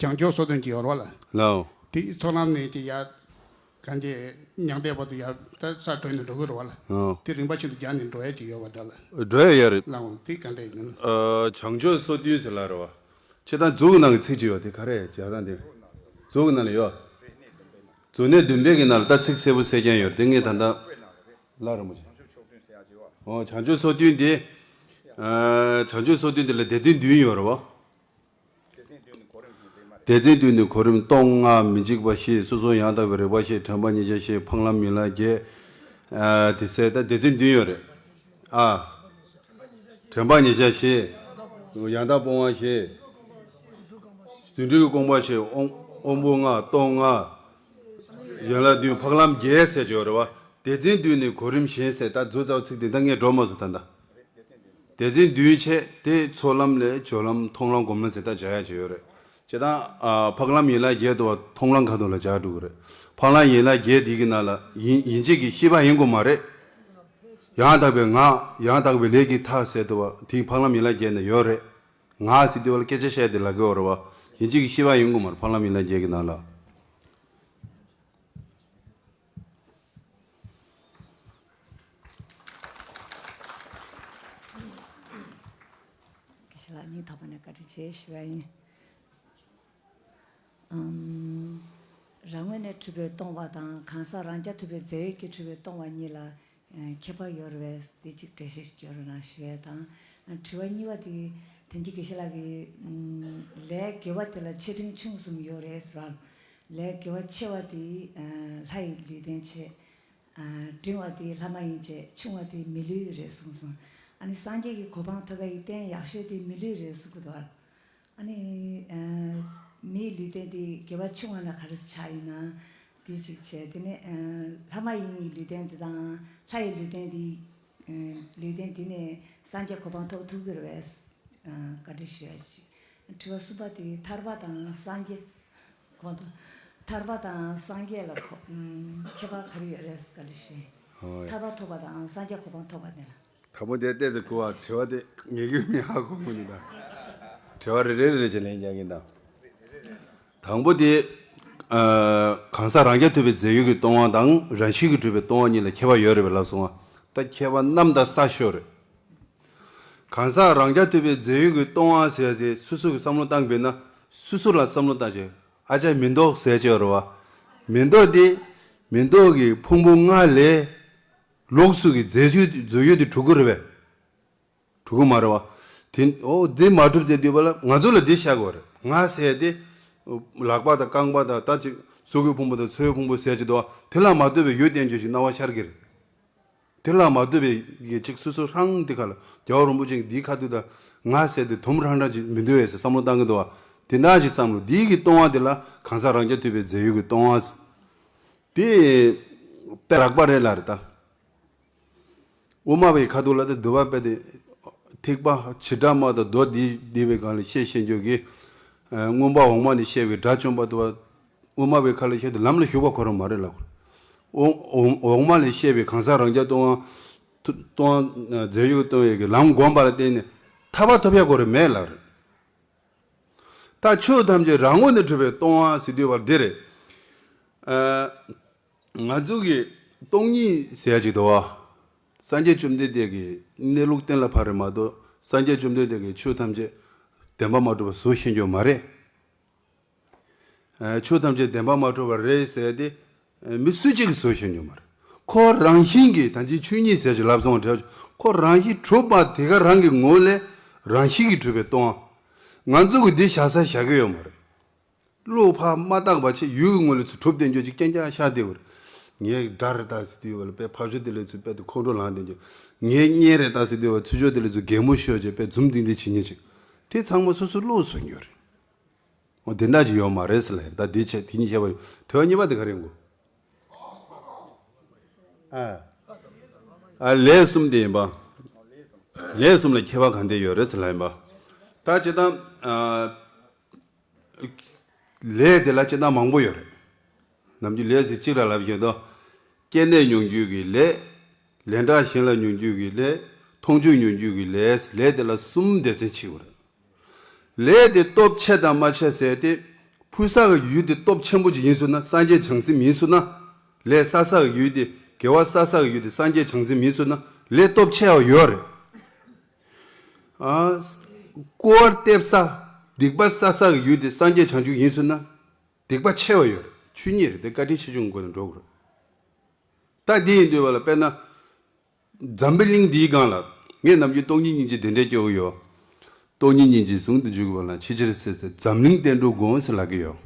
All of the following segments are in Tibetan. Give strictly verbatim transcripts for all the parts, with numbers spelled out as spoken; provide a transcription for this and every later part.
བྱང་ཕྱོགས་སོ་བདུན་གྱི་ཡོད་རེད་བ་ལ། ལའོ། དེ་ཚོགས་ལམ་ནས་ཀྱི་ཡར་གང་ཅི་མྱང་འདས་བར་དུ་ཡར་ད་ས་གྲོལ་ནས་འགྲོ་གི་རེད་བ་ལ། ཨོ། དེ་རིམ་པ་བཞིན་དུ་རྒྱབ་ནས་འགྲོ་ཡས་ཀྱི་ཡོད་པ་འདྲ་ལ། འགྲོ་ཡས་ཡོད་རེད། ལའོ། དེ་ག་འདྲ་ཡིན་ན། ཨ། བྱང་ཕྱོགས་སོ་བདུན་ཟེར་ལ་རེད་བ། ཁྱེད་ད་མཛོད་ཀྱི་ནང་གི་ཚིག་ཅིག་ཡོད་དེ་ག་རེ་བྱས་ཙང་དེ། མཛོད་ཀྱི་ནང་ལ་ཡོད། མཛོད་གནས་བདུན་པའི་གི་ནང་ལ་ད་ཚིག་གསལ་པོ་གསལ་རྐྱང་ཡོད་རེད་དེ་ངས་ད་ལྟ། ལ་རིང་པོ་བྱས། ཨོ། བྱང་ཕྱོགས་སོ་བདུན་དེ། ཨ། བྱང་ཕྱོགས་སོ་བདུན་དེ་ལ་སྡེ་ཚན་བདུན་ཡོད་རེད་བ། སྡེ་ཚན་བདུན་ནི་གོ་རིམ་སྟོང་ལྔ། མི་འཇིགས་པ་བཞི། སོ་སོར་ཡང་དག་པའི་རིག་པ་བཞི། དྲན་པ་ཉེར་བཞག་བཞི། འཕགས་ལམ་ཡན་ལག་བརྒྱད། ཨ། དེ་ཟེར་ད་སྡེ་ཚན་བདུན་ཡོད་རེད། ཨ། དྲན་པ་ཉེར་བཞག་བཞི། ཡང་དག་སྤོང་བ་བཞི། རྫུ་འཕྲུལ་གྱི་དགོངས་པ་བཞི། དབང་དབང་པོ་ལྔ། སྟོང་ལྔ། ཡན་ལག་བདུན། འཕགས་ལམ་བརྒྱད་ཟེར་གྱི་ཡོད་རེད་བ། སྡེ་ཚན་བདུན་ནི་གོ་རིམ་བཞིན་ཟེར་ད་མཛོད་རྩ་བ་ཚིག་དེ་ད་ངས་འགྲོ་མ་སོང་ད་ལྟ། སྡེ་ཚན་བདུན་བྱས་དེ་ཚོགས་ལམ་ལས་སྦྱོར་ལམ་མཐོང་ལམ་སྒོམ་ལམ་ཟེར་ད་བྱ་ཡ་བྱས་ཡོད་རེད། བྱས་ད། ཨ། འཕགས་ལམ་ཡན་ལག་བརྒྱད་དུ་བ་མཐོང་ལམ་ཁ་ཐུག་ལ་བྱ་འགྲོ་གི་རེད། འཕགས་ལམ་ཡན་ལག་བརྒྱད་དེ་གི་ནང་ལ་ཡིན་ཡིན་བྱེད་ཀྱི་ཤེས་པ་ཡིན་དགོས་མ་རེད། ཡང་དག་པའི་ངག་ཡང་དག་པའི་ལས་ཀྱི་མཐའ་ཟེར་དུ་བ་དེ་འཕགས་ལམ་ཡན་ལག་བརྒྱད་ནང་ཡོད་རེད། ངག་ཟེར་དུ་བ་ལ་སྐད་ཆ་བཤད་དེ་ལབ་གི་ཡོད་རེད་བ། ཡིན་བྱེད་ཀྱི་ཤེས་པ་ཡིན་དགོས་མ་རེད་འཕགས་ལམ་ཡན་ལག་བརྒྱད་ཀྱི་ནང་ལ། དགེ་བཤེས་ལགས་སྙིང་ཐག་པ་ནས་བཀའ་དྲིན་ཆེ་ཞུ་བ་ཡིན། ཨམ། རང་ངོས་ནས་གྲུབ་པའི་སྟོང་པ་དང་གང་ཟག་རང་རྐྱ་ཐུབ་པའི་རྫས་ཡོད་ཀྱིས་གྲུབ་པའི་སྟོང་པ་གཉིས་ལ་ཨ་ཁྱད་པར་ཡོད་རེད་པས། འདི་གཅིག་འགྲེལ་བཤད་ཞིག་སྐྱོན་རོགས་གནང་ཞུ་ཡས་དང་། ཨ། དྲི་བ་གཉིས་པ་དེ་དེང་གི་དགེ་བཤེས་ལགས་ཀྱིས་ཨམ། ལས་དགེ་བ་དེ་ལ་ཆེ་འབྲིང་ཆུང་གསུམ་ཡོད་རེད་ཟེར་བ། ལས་དགེ་བ་ཆེ་བ་དེ་ཨ་ལྷ་ཡི་ལུས་རྟེན་བྱས། ཨ། འབྲིང་བ་དེ་ལྷ་མ་ཡིན་བྱས། ཆུང་བ་དེ་མི་ལུས་རེད་གསུངས་སོང་། ཨ་ནི་སངས་རྒྱས་ཀྱི་གོ་འཕང་ཐོབ་པ་ཡི་རྟེན་ཡག་ཤོས་དེ་མི་ལུས་རེད་གསུང་གི་འདུག་ཨ་ནི་ཨ་མིའི་ལུས་རྟེན་དེ་དགེ་བ་ཆུང་བ་ལ་ག་རེ་ཆགས་ཡིན་ན། དེ་གཅིག་བྱས། དེ་ནས་ཨ་ལྷ་མ་ཡིན་གྱི་ལུས་རྟེན་དེ་དང་ལྷ་ཡི་ལུས་རྟེན་དེ། ཨ་ལུས་རྟེན་དེ་ནས་སངས་རྒྱས་གོ་འཕང་ཐོབ་ཐུབ་ཀྱི་རེད་པས། ཨ། བཀའ་འདྲི་ཞུ་ཡ་ཅིག་དྲི་བ་གསུམ་པ་དེ་ཐར་པ་དང་སངས་རྒྱས། གོང་དུ། ཐར་པ་དང་སངས་རྒྱས་ལ་གོ་ཨམ། ཁྱད་པར་ག་རེ་ཡོད་རེད་བཀའ་འདྲི་ཞུ། ཧོ་ཡ། ཐར་པ་ཐོབ་པ་དང་སངས་རྒྱས་གོ་འཕང་ཐོབ་པ་དེ་ལ། དང་པོ་དེ་བལྟས་ཏེ་གོ་བ་དྲི་བ་དེ་ངེས་ཀྱི་མི་ཧ་གོ་མི་འདུག་ད། དྲི་བ་རེ་རེ་རེ་རེ་བྱས་ལན་རྒྱག་གིན་དང་། དང་པོ་དེ། ཨ། གང་ཟག་རང་རྐྱ་ཐུབ་པའི་རྫས་ཡོད་ཀྱིས་སྟོང་པ་དང་རང་བཞིན་གྱིས་གྲུབ་པའི་སྟོང་པ་གཉིས་ལ་ཁྱད་པར་ཡོད་རེད་པས་ལབ་སོང་བ། ད་ཁྱད་པར་གནམ་དང་ས་ཤོར་རེད། གང་ཟག་རང་རྐྱ་ཐུབ་པའི་རྫས་ཡོད་ཀྱིས་སྟོང་པ་ཟེར་ཏེ་སོ་སོ་གི་བསམ་བློ་བཏང་བས་ན། སོ་སོ་ལ་བསམ་བློ་བཏང་བྱས། ཨ་ཅག་མེ་ཏོག་ཟེར་བྱས་ཡོད་རེད་བ། མེ་ཏོག་དེ། མེ་ཏོག་གི་ཕུང་པོ་ལྔ་ལས། ལོགས་སུ་གི་རྫས་ཡོད་རྫས་ཡོད་དེ་གྲུབ་ཀྱི་རེད་པས། གྲུབ་ཀྱི་མ་རེད་བ། དེ་འོ་དེ་མ་གྲུབ་ཚེ་དུས་པ་ལ་ང་ཚོ་ལ་དེ་བཤད་དགོས་རེད། ང་ཟེར་དེ། ལག་པ་དང་རྐང་པ་དང་ད་ཅིག་གཟུགས་ཀྱི་ཕུང་པོ་དང་ཚོའི་ཕུང་པོ་ཟེར་གྱི་འདུག་བ། དེ་ལ་མ་ལྟོས་པའི་ཡུལ་བསྟན་རྒྱུ་ཞིག་སྣང་བ་ཤར་གྱི་རེད། དེ་ལ་མ་ལྟོས་པའི་ཡེ་གཅིག་སོ་སོ་རང་དེ་ག་ལ་རྒྱལ་བ་རིན་པོ་ཆེ་འདིའི་ཁ་ཐུག་དང་ང་ཟེར་དེ་དུམ་རང་འདྲ་ཅིག་མི་འདུག་ཨེ་ཟེར་བསམ་བློ་བཏང་གི་འདུག་བ། དེ་འདྲ་ཅིག་བསམ་བློ་འདིའི་གི་སྟོང་པ་དེ་ལ་གང་ཟག་རང་རྐྱ་ཐུབ་པའི་རྫས་ཡོད་ཀྱི་སྟོང་པ། དེ་དཔེ་རགས་པ་རེད་ལ་རེད་ད། དབུ་མ་པའི་ཁ་ཐུག་ལ་དེ་འདུལ་བ་དཔེ་དེ། ཐེག་པ་བྱེ་བྲག་སྨྲ་དང་མདོ་འདི་འདི་པའི་སྒང་ལ་བཤད་ཤེས་རྒྱུ་གི། ཨ། མངོན་པ་འོག་མ་ནས་བཤད་པའི་དགྲ་བཅོམ་པ་དུ་བ། དབུ་མ་པའི་ཁ་ལ་བཤད་དུ་ལམ་ལ་ཞུགས་པ་ཁོ་རང་མ་རེད་ལ། འོག་འོག་འོག་མ་ལས་བཤད་པའི་གང་ཟག་རང་རྐྱ་སྟོང་པ། སྟོང་པ་རྫས་ཡོད་སྟོང་པའི་གི་ལམ་སྒོམ་པ་ལ་བརྟེན་ནས་ཐར་པ་ཐོབ་ཡ་ཁོ་རང་མེད་ལ། ད་ཆོས་ཐམས་ཅད་རང་ངོས་ནས་གྲུབ་པའི་སྟོང་པ་ཟེར་དུས་བར་འདི་རེད། ཨ། ང་ཚོ་གི་སྟོང་ཉིད་ཟེར་ཡ་ཅིག་འདུག་བ། སངས་རྒྱས་བཅོམ་ལྡན་འདས་ཀྱིས་གནས་ལུགས་གཏན་ལ་ཕབ་རེད་མ་གཏོགས་སངས་རྒྱས་བཅོམ་ལྡན་འདས་ཀྱིས་ཆོས་ཐམས་ཅད་བདེན་པ་མ་གྲུབ་པ་བཟོ་ཤེས་རྒྱུ་མ་རེད། ཨ། ཆོས་ཐམས་ཅད་བདེན་པ་མ་གྲུབ་པ་རེད་ཟེར་ཏེ། ཨ། མི་སུ་གཅིག་གིས་བཟོ་ཤེས་རྒྱུ་མ་རེད། ཁོ་རང་བཞིན་གྱིས་ད་ཅི་ཆོས་ཉིད་ཟེར་ཅིག་ལབ་སོང་བ་འདྲ། ཁོ་རང་བཞིན་གྲུབ་པ་དེ་ག་རང་གི་ངོ་ལས་རང་བཞིན་གྱིས་གྲུབ་པའི་སྟོང་པ། ང་ཚོ་གིས་འདི་བཞག་ས་བཞག་གི་ཡོད་མ་རེད། བློ་ཕར་མ་བཏགས་པ་ཆེ་ཡུལ་གྱི་ངོས་ལ་ཚུར་གྲུབ་བསྡད་རྒྱུ་ཅིག་རྐྱང་རྐྱང་ཤར་བསྡད་ཡོད་རེད། ངའི་དགྲ་རེད་ད་ཟེར་དུས་བ་ལ་དཔེ་ཕར་ཕྱོགས་དེ་ལ་ཚུར་དཔེ་དེ་ཁོང་ཁྲོ་ལངས་བསྡད་རྒྱུ། ངའི་གཉེན་རེད་ད་ཟེར་དུས་བ་ཚུར་ཕྱོགས་དེ་ལ་ཚུར་གད་མོ་ཤོར་བྱས་དཔེ་འཛུམ་ཏིང་ཏིང་བྱེད་མཁན་ཅིག་དེ་ཚང་མ་སོ་སོའི་བློ་བཟོ་རྒྱུ་རེད། འོ་དེ་འདྲ་ཅིག་ཡོད་མ་རེད་ཟེར་ལབ་ཡ་རེད། ད་དེ་བྱས་དེ་གཉིས་བཤད་པ་ཡོད། དྲི་བ་གཉིས་པ་དེ་ག་རེ་ཡིན་གོ། ཨ། ཨ། ལས་གསུམ་དེ་ཡིན་པ། ལས་གསུམ་ལ་ཁྱད་པར་གང་འདྲ་ཡོད་རེད་ཟེར་ལབ་ཡིན་པ། ད་སྤྱིར་བཏང་། ཨ། ལས་དེ་ལ་སྤྱིར་བཏང་མང་པོ་ཡོད་རེད། ནམ་རྒྱུན་ལས་ཟེར་གཅིག་ར་ལབ་བཞིན་དུ། སྐྱེ་གནས་མྱོང་འགྱུར་གྱི་ལས། ལན་གྲངས་གཞན་ལ་མྱོང་འགྱུར་གྱི་ལས། མཐོང་ཆོས་མྱོང་འགྱུར་གྱི་ལས། ལས་དེ་ལ་གསུམ་སྡེ་ཚན་ཕྱེ་དགོས་རེད། ལས་དེ་སྟོབས་ཆེ་དང་མ་ཆེ་ཟེར་ཏེ། ཕུལ་ས་གི་ཡུལ་དེ་སྟོབས་ཆེན་པོ་ཅིག་ཡིན་ཟེར་ན། སངས་རྒྱས་བྱང་སེམས་ཡིན་ཟེར་ན། ལས་བསགས་ས་གི་ཡུལ་དེ། དགེ་བ་བསགས་ས་གི་ཡུལ་དེ་སངས་རྒྱས་བྱང་སེམས་ཡིན་ཟེར་ན། ལས་སྟོབས་ཆེ་བ་ཡོད་རེད། ཨ། སྐུར་བ་འདེབས་ས། སྡིག་པ་བསགས་ས་གི་ཡུལ་དེ་སངས་རྒྱས་བྱང་ཆུབ་ཡིན་ཟེར་ན། སྡིག་པ་ཆེ་བ་ཡོད་རེད། ཆོས་ཉིད་རེད། དེ་བཀའ་དྲིན་ཆེ་ཆུང་སྒོ་ནས་འགྲོ་དགོས་རེད། ད་འདི་ཡིན་དུས་བ་ལ་དཔེར་ན། འཛམ་བུ་གླིང་འདིའི་སྒང་ལ་ངས་ནམ་རྒྱུན་སྟོང་ཉིད་སྙིང་རྗེ་དེ་འདྲས་སྐྱོ་གི་ཡོད། སྟོང་ཉིད་སྙིང་རྗེ་ཟུང་དུ་འཇུག་པ་ལ་ཕྱི་ཕྱིར་སེམས་ཙམ་འཛམ་གླིང་བསྟན་འགྲོའི་དགོངས་ཟེར་ལབ་ཀྱི་ཡོད།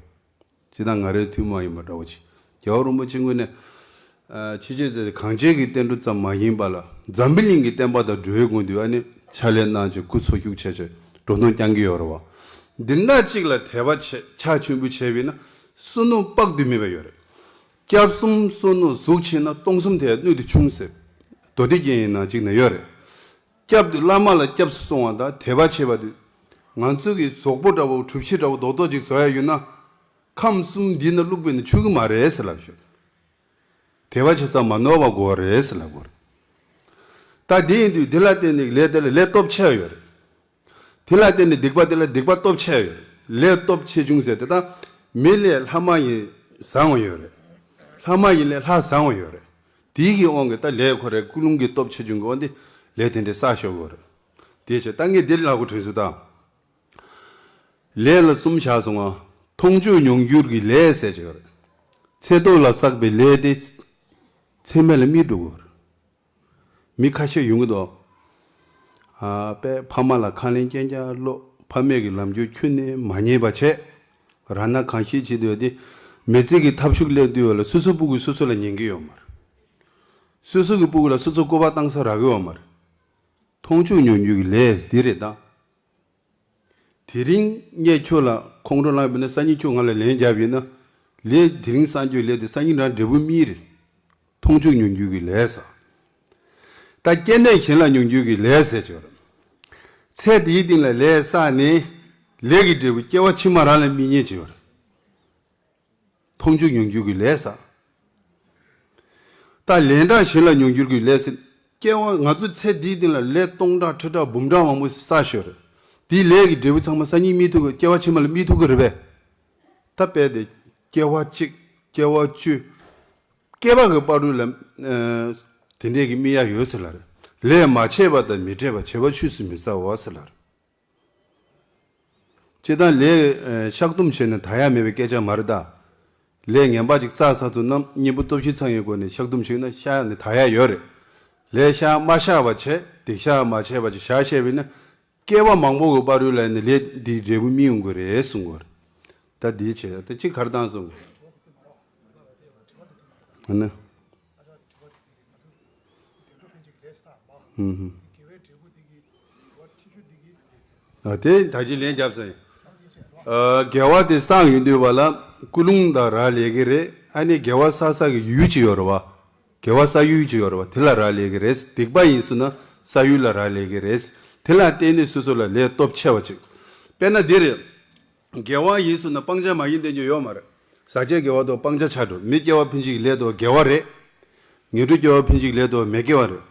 ཇི་ལྟར་ང་རའི་ཐུན་མོང་ཡིན་པ་འདྲ་བོ་ཅིག་རྒྱལ་བ་རིན་པོ་ཆེ་ངོས་ནས། ཨ། ཕྱི་ཕྱིར་སེམས་ཙམ་གངས་ཅན་གྱི་བསྟན་འགྲོ་ཙམ་མ་ཡིན་པ་ལ། འཛམ་བུ་གླིང་གི་བསྟན་པ་དང་འགྲོ་བའི་དགོངས་དུ་ཨ་ནི་ཕྱག་ལས་གནང་བྱས་སྐུ་འཚོ་བཞུགས་བྱས་བྱས་འགྲོ་སྟངས་བསྐྱང་གི་ཡོད་རེད་བ། འདི་འདྲ་ཅིག་ལ་དད་པ་བྱས་ཕྱག་མཆོད་འབུལ་བྱས་པས་ན་བསོད་ནམས་དཔག་ཏུ་མེད་པ་ཡོད་རེད། སྐྱབས་གསུམ་བསོད་ནམས་གཟུགས་ཆེ་ན་སྟོང་གསུམ་དེ་ཡང་སྣོད་དུ་ཆུང་ཟེར། མདོ་སྡེ་རྒྱན་ཡིན་ན་གཅིག་ན་ཡོད་རེད། སྐྱབས་དེ་བླ་མ་ལ་སྐྱབས་སུ་སོང་བ་དང་དད་པ་བྱེད་པ་དེ། ང་ཚོ་གི་གཟུགས་པོ་འདྲ་བོ་གྲུ་བཞི་འདྲ་བོ་རྡོག་རྡོག་ཅིག་བཟོ་ཡ་ཡོད་ན། ཁམས་གསུམ་འདི་ན་བླུགས་པས་ན་ཆུག་གི་མ་རེད་ཟེར་ལབ་ཤོག་དད་པ་བྱེད་ས་མ་ནོར་བ་དགོས་རེད་ཟེར་ལབ་དགོས་རེད། ད་དེ་ཡིན་དུས་དེ་ལ་བརྟེན་ནས་ལས་དེ་ལ་ལས་སྟོབས་ཆེ་བ་ཡོད་རེད། དེ་ལ་བརྟེན་ནས་སྡིག་པ་དེ་ལ་སྡིག་པ་སྟོབས་ཆེ་ཡོད། ལས་སྟོབས་ཆེ་ཆུང་ཟེར་དེ་དག་མི་ལས་ལྷ་མ་ཡིན་བཟང་བ་ཡོད་རེད། ལྷ་མ་ཡིན་ལས་ལྷ་བཟང་བ་ཡོད་རེད། དེའི་གི་དབང་གིས་ད་ལས་ཁོ་རའི་ཀུན་སློང་གི་སྟོབས་ཆེ་ཆུང་གི་དབང་དེ་ལས་དེ་འདྲའི་བསགས་ཤོག་གི་རེད། དེ་བྱས་ད་ངས་འདི་ལ་གོ་དྲན་སུ་དང་། ལས་ལ་གསུམ་བཞག་སོང་ང་། མཐོང་ཆོས་མྱོང་འགྱུར་གྱི་ལས་ཟེར་གྱི་ཡོད་རེད། ཚེ་ཐོག་ལ་བསགས་པའི་ལས་དེ་ཚེ་སྨད་ལ་རྨིས་འགྲོ་གི་ཡོད་རེད། མི་ཁ་ཤས་ཡོང་གི་འདུག་ཨ། དཔེ་ཕ་མ་ལ་ཁ་ལན་རྐྱང་རྐྱང་སློག་ཕ་མེས་ཀྱི་ལམ་རྒྱུ་ཁྱོན་ནས་མ་ཉན་པ་བྱས། རང་ན་གང་ཤེས་བྱེད་དུས་དེ། མི་ཚེ་གི་ཐབས་ཤུགས་སླེབས་དུས་ལ་སོ་སོ་སྤུ་གུ་སོ་སོ་ལ་ཉན་གི་ཡོད་མ་རེད། སོ་སོ་གི་སྤུ་གུ་ལ་སོ་སོ་སྐུར་པ་བཏང་ས་རག་གི་ཡོད་མ་རེད། མཐོང་ཆོས་མྱོང་འགྱུར་གྱི་ལས་འདི་རེད་ད། དེ་རིང་ངས་ཁྱོད་ལ་ཁོང་ཁྲོ་ལངས་པ་ཡིན་ན་སང་ཉིན་ཁྱོད་ང་ལ་ལན་རྒྱབ་ཡིན་ན། ལས་དེ་རིང་བསགས་རྒྱུའི་ལས་དེ་སང་ཉིན་རང་འབྲས་བུ་རྨིས་རེད། མཐོང་ཆོས་མྱོང་འགྱུར་གྱི་ལས་ཟེར། ད་སྐྱེ་གནས་གཞན་ལ་མྱོང་འགྱུར་གྱི་ལས་ཟེར་གྱི་ཡོད་རེད། ཚེ་འདིའི་སྟེང་ལ་ལས་བསགས་ནས། ལས་ཀྱི་འབྲས་བུ་སྐྱེ་བ་ཕྱི་མ་རང་ལ་རྨིས་ཉེན་ཅིག་ཡོད་རེད། མཐོང་ཆོས་མྱོང་འགྱུར་གྱི་ལས་ཟེར། ད་ལན་གྲངས་གཞན་ལ་མྱོང་འགྱུར་གྱི་ལས་ཟེར། སྐྱེ་བ་ང་ཚོ་ཚེ་འདིའི་སྟེང་ལ་ལས་སྟོང་ཕྲག་ཁྲི་ཕྲག་འབུམ་ཕྲག་མང་པོ་བསགས་ཤོར་རེད། དེའི་ལས་ཀྱི་འབྲས་བུ་ཚང་མ་སང་ཉིན་རྨིས་ཐུབ་ཀྱི། སྐྱེ་བ་ཕྱི་མ་ལ་རྨིས་ཐུབ་ཀྱི་རེད་པས། ད་དཔེ་དེ། སྐྱེ་བ་གཅིག་སྐྱེ་བ་བཅུ། བསྐལ་པ་གི་བར་དུ་ལ། ཨ། དེ་འདྲས་ཀྱི་རྨིས་ཡ་ཡོད་ཟེར་ལབ་རེད། ལས་མ་བྱས་པ་དང་མི་འབྲལ་བ། བྱས་པ་ཆོས་སུ་མི་ཟ་བ་ཟེར་ལབ་རེད། སྤྱིར་བཏང་ལས། ཨ། བཤགས་སྡོམ་བྱས་ནས་དག་ཡ་མེད་པའི་སྐད་ཆ་མ་རེད་ད། ལས་ངན་པ་ཅིག་བསགས་ཚར་ཚོ་རྣམས་གཉེན་པོ་སྟོབས་བཞི་ཚང་བའི་སྒོ་ནས་བཤགས་སྡོམ་བྱས་ན་བཤགས་ནས་དག་ཡ་ཡོད་རེད། ལས་བཤགས་མ་བཤགས་པ་བྱས། སྡིག་བཤགས་མ་བྱས་པ་ཅིག་བཞག་བཤད་པས་ན། བསྐལ་པ་མང་པོ་གི་བར་དུ་ལ་ནི་ལས་འདིའི་འབྲས་བུ་རྨིས་ཡོང་གི་རེད་གསུང་གི་ཡོད་རེད། ད་འདིའི་ཆེད་ད་ཅི་གར་བཏང་སོང་། ཨ་ནི། ཧུམ་ཧུམ། ཨ། དེ་ད་ཅི་ལན་རྒྱབ་ས་ཡིན། ཨ། དགེ་བ་དེ་བསགས་ཡོང་དུས་བ་ལ་ཀུན་སློང་དང་རག་ལས་ཀྱི་རེད། ཨ་ནི་དགེ་བ་བསགས་ས་གི་ཡུལ་ཅིག་ཡོད་རེད་བ། དགེ་བ་བསགས་ཡུལ་ཅིག་ཡོད་རེད་བ། དེ་ལ་རག་ལས་ཀྱི་རེད། སྡིག་པ་ཡིན་སོང་ན་བསགས་ཡུལ་ལ་རག་ལས་ཀྱི་རེད། དེ་ལ་བརྟེན་ནས་སོ་སོ་ལ་ལས་སྟོབས་ཆེ་བ་ཅིག་དཔེར་ན་འདི་རེད། དགེ་བ་ཡིན་སོང་ན་སྤང་བྱ་མ་ཡིན་དེ་འདྲ་ཡོད་མ་རེད། ཟག་བཅས་དགེ་བ་དང་སྤང་བྱ་ཆགས་འགྲོ། མི་སྐྱེ་བ་ཕན་ཕྱིར་གྱི་ལས་དང་དགེ་བ་རེད། ངན་འགྲོ་སྐྱེ་བ་ཕན་ཕྱིར་གྱི་ལས་དང་མི་དགེ་བ་རེད།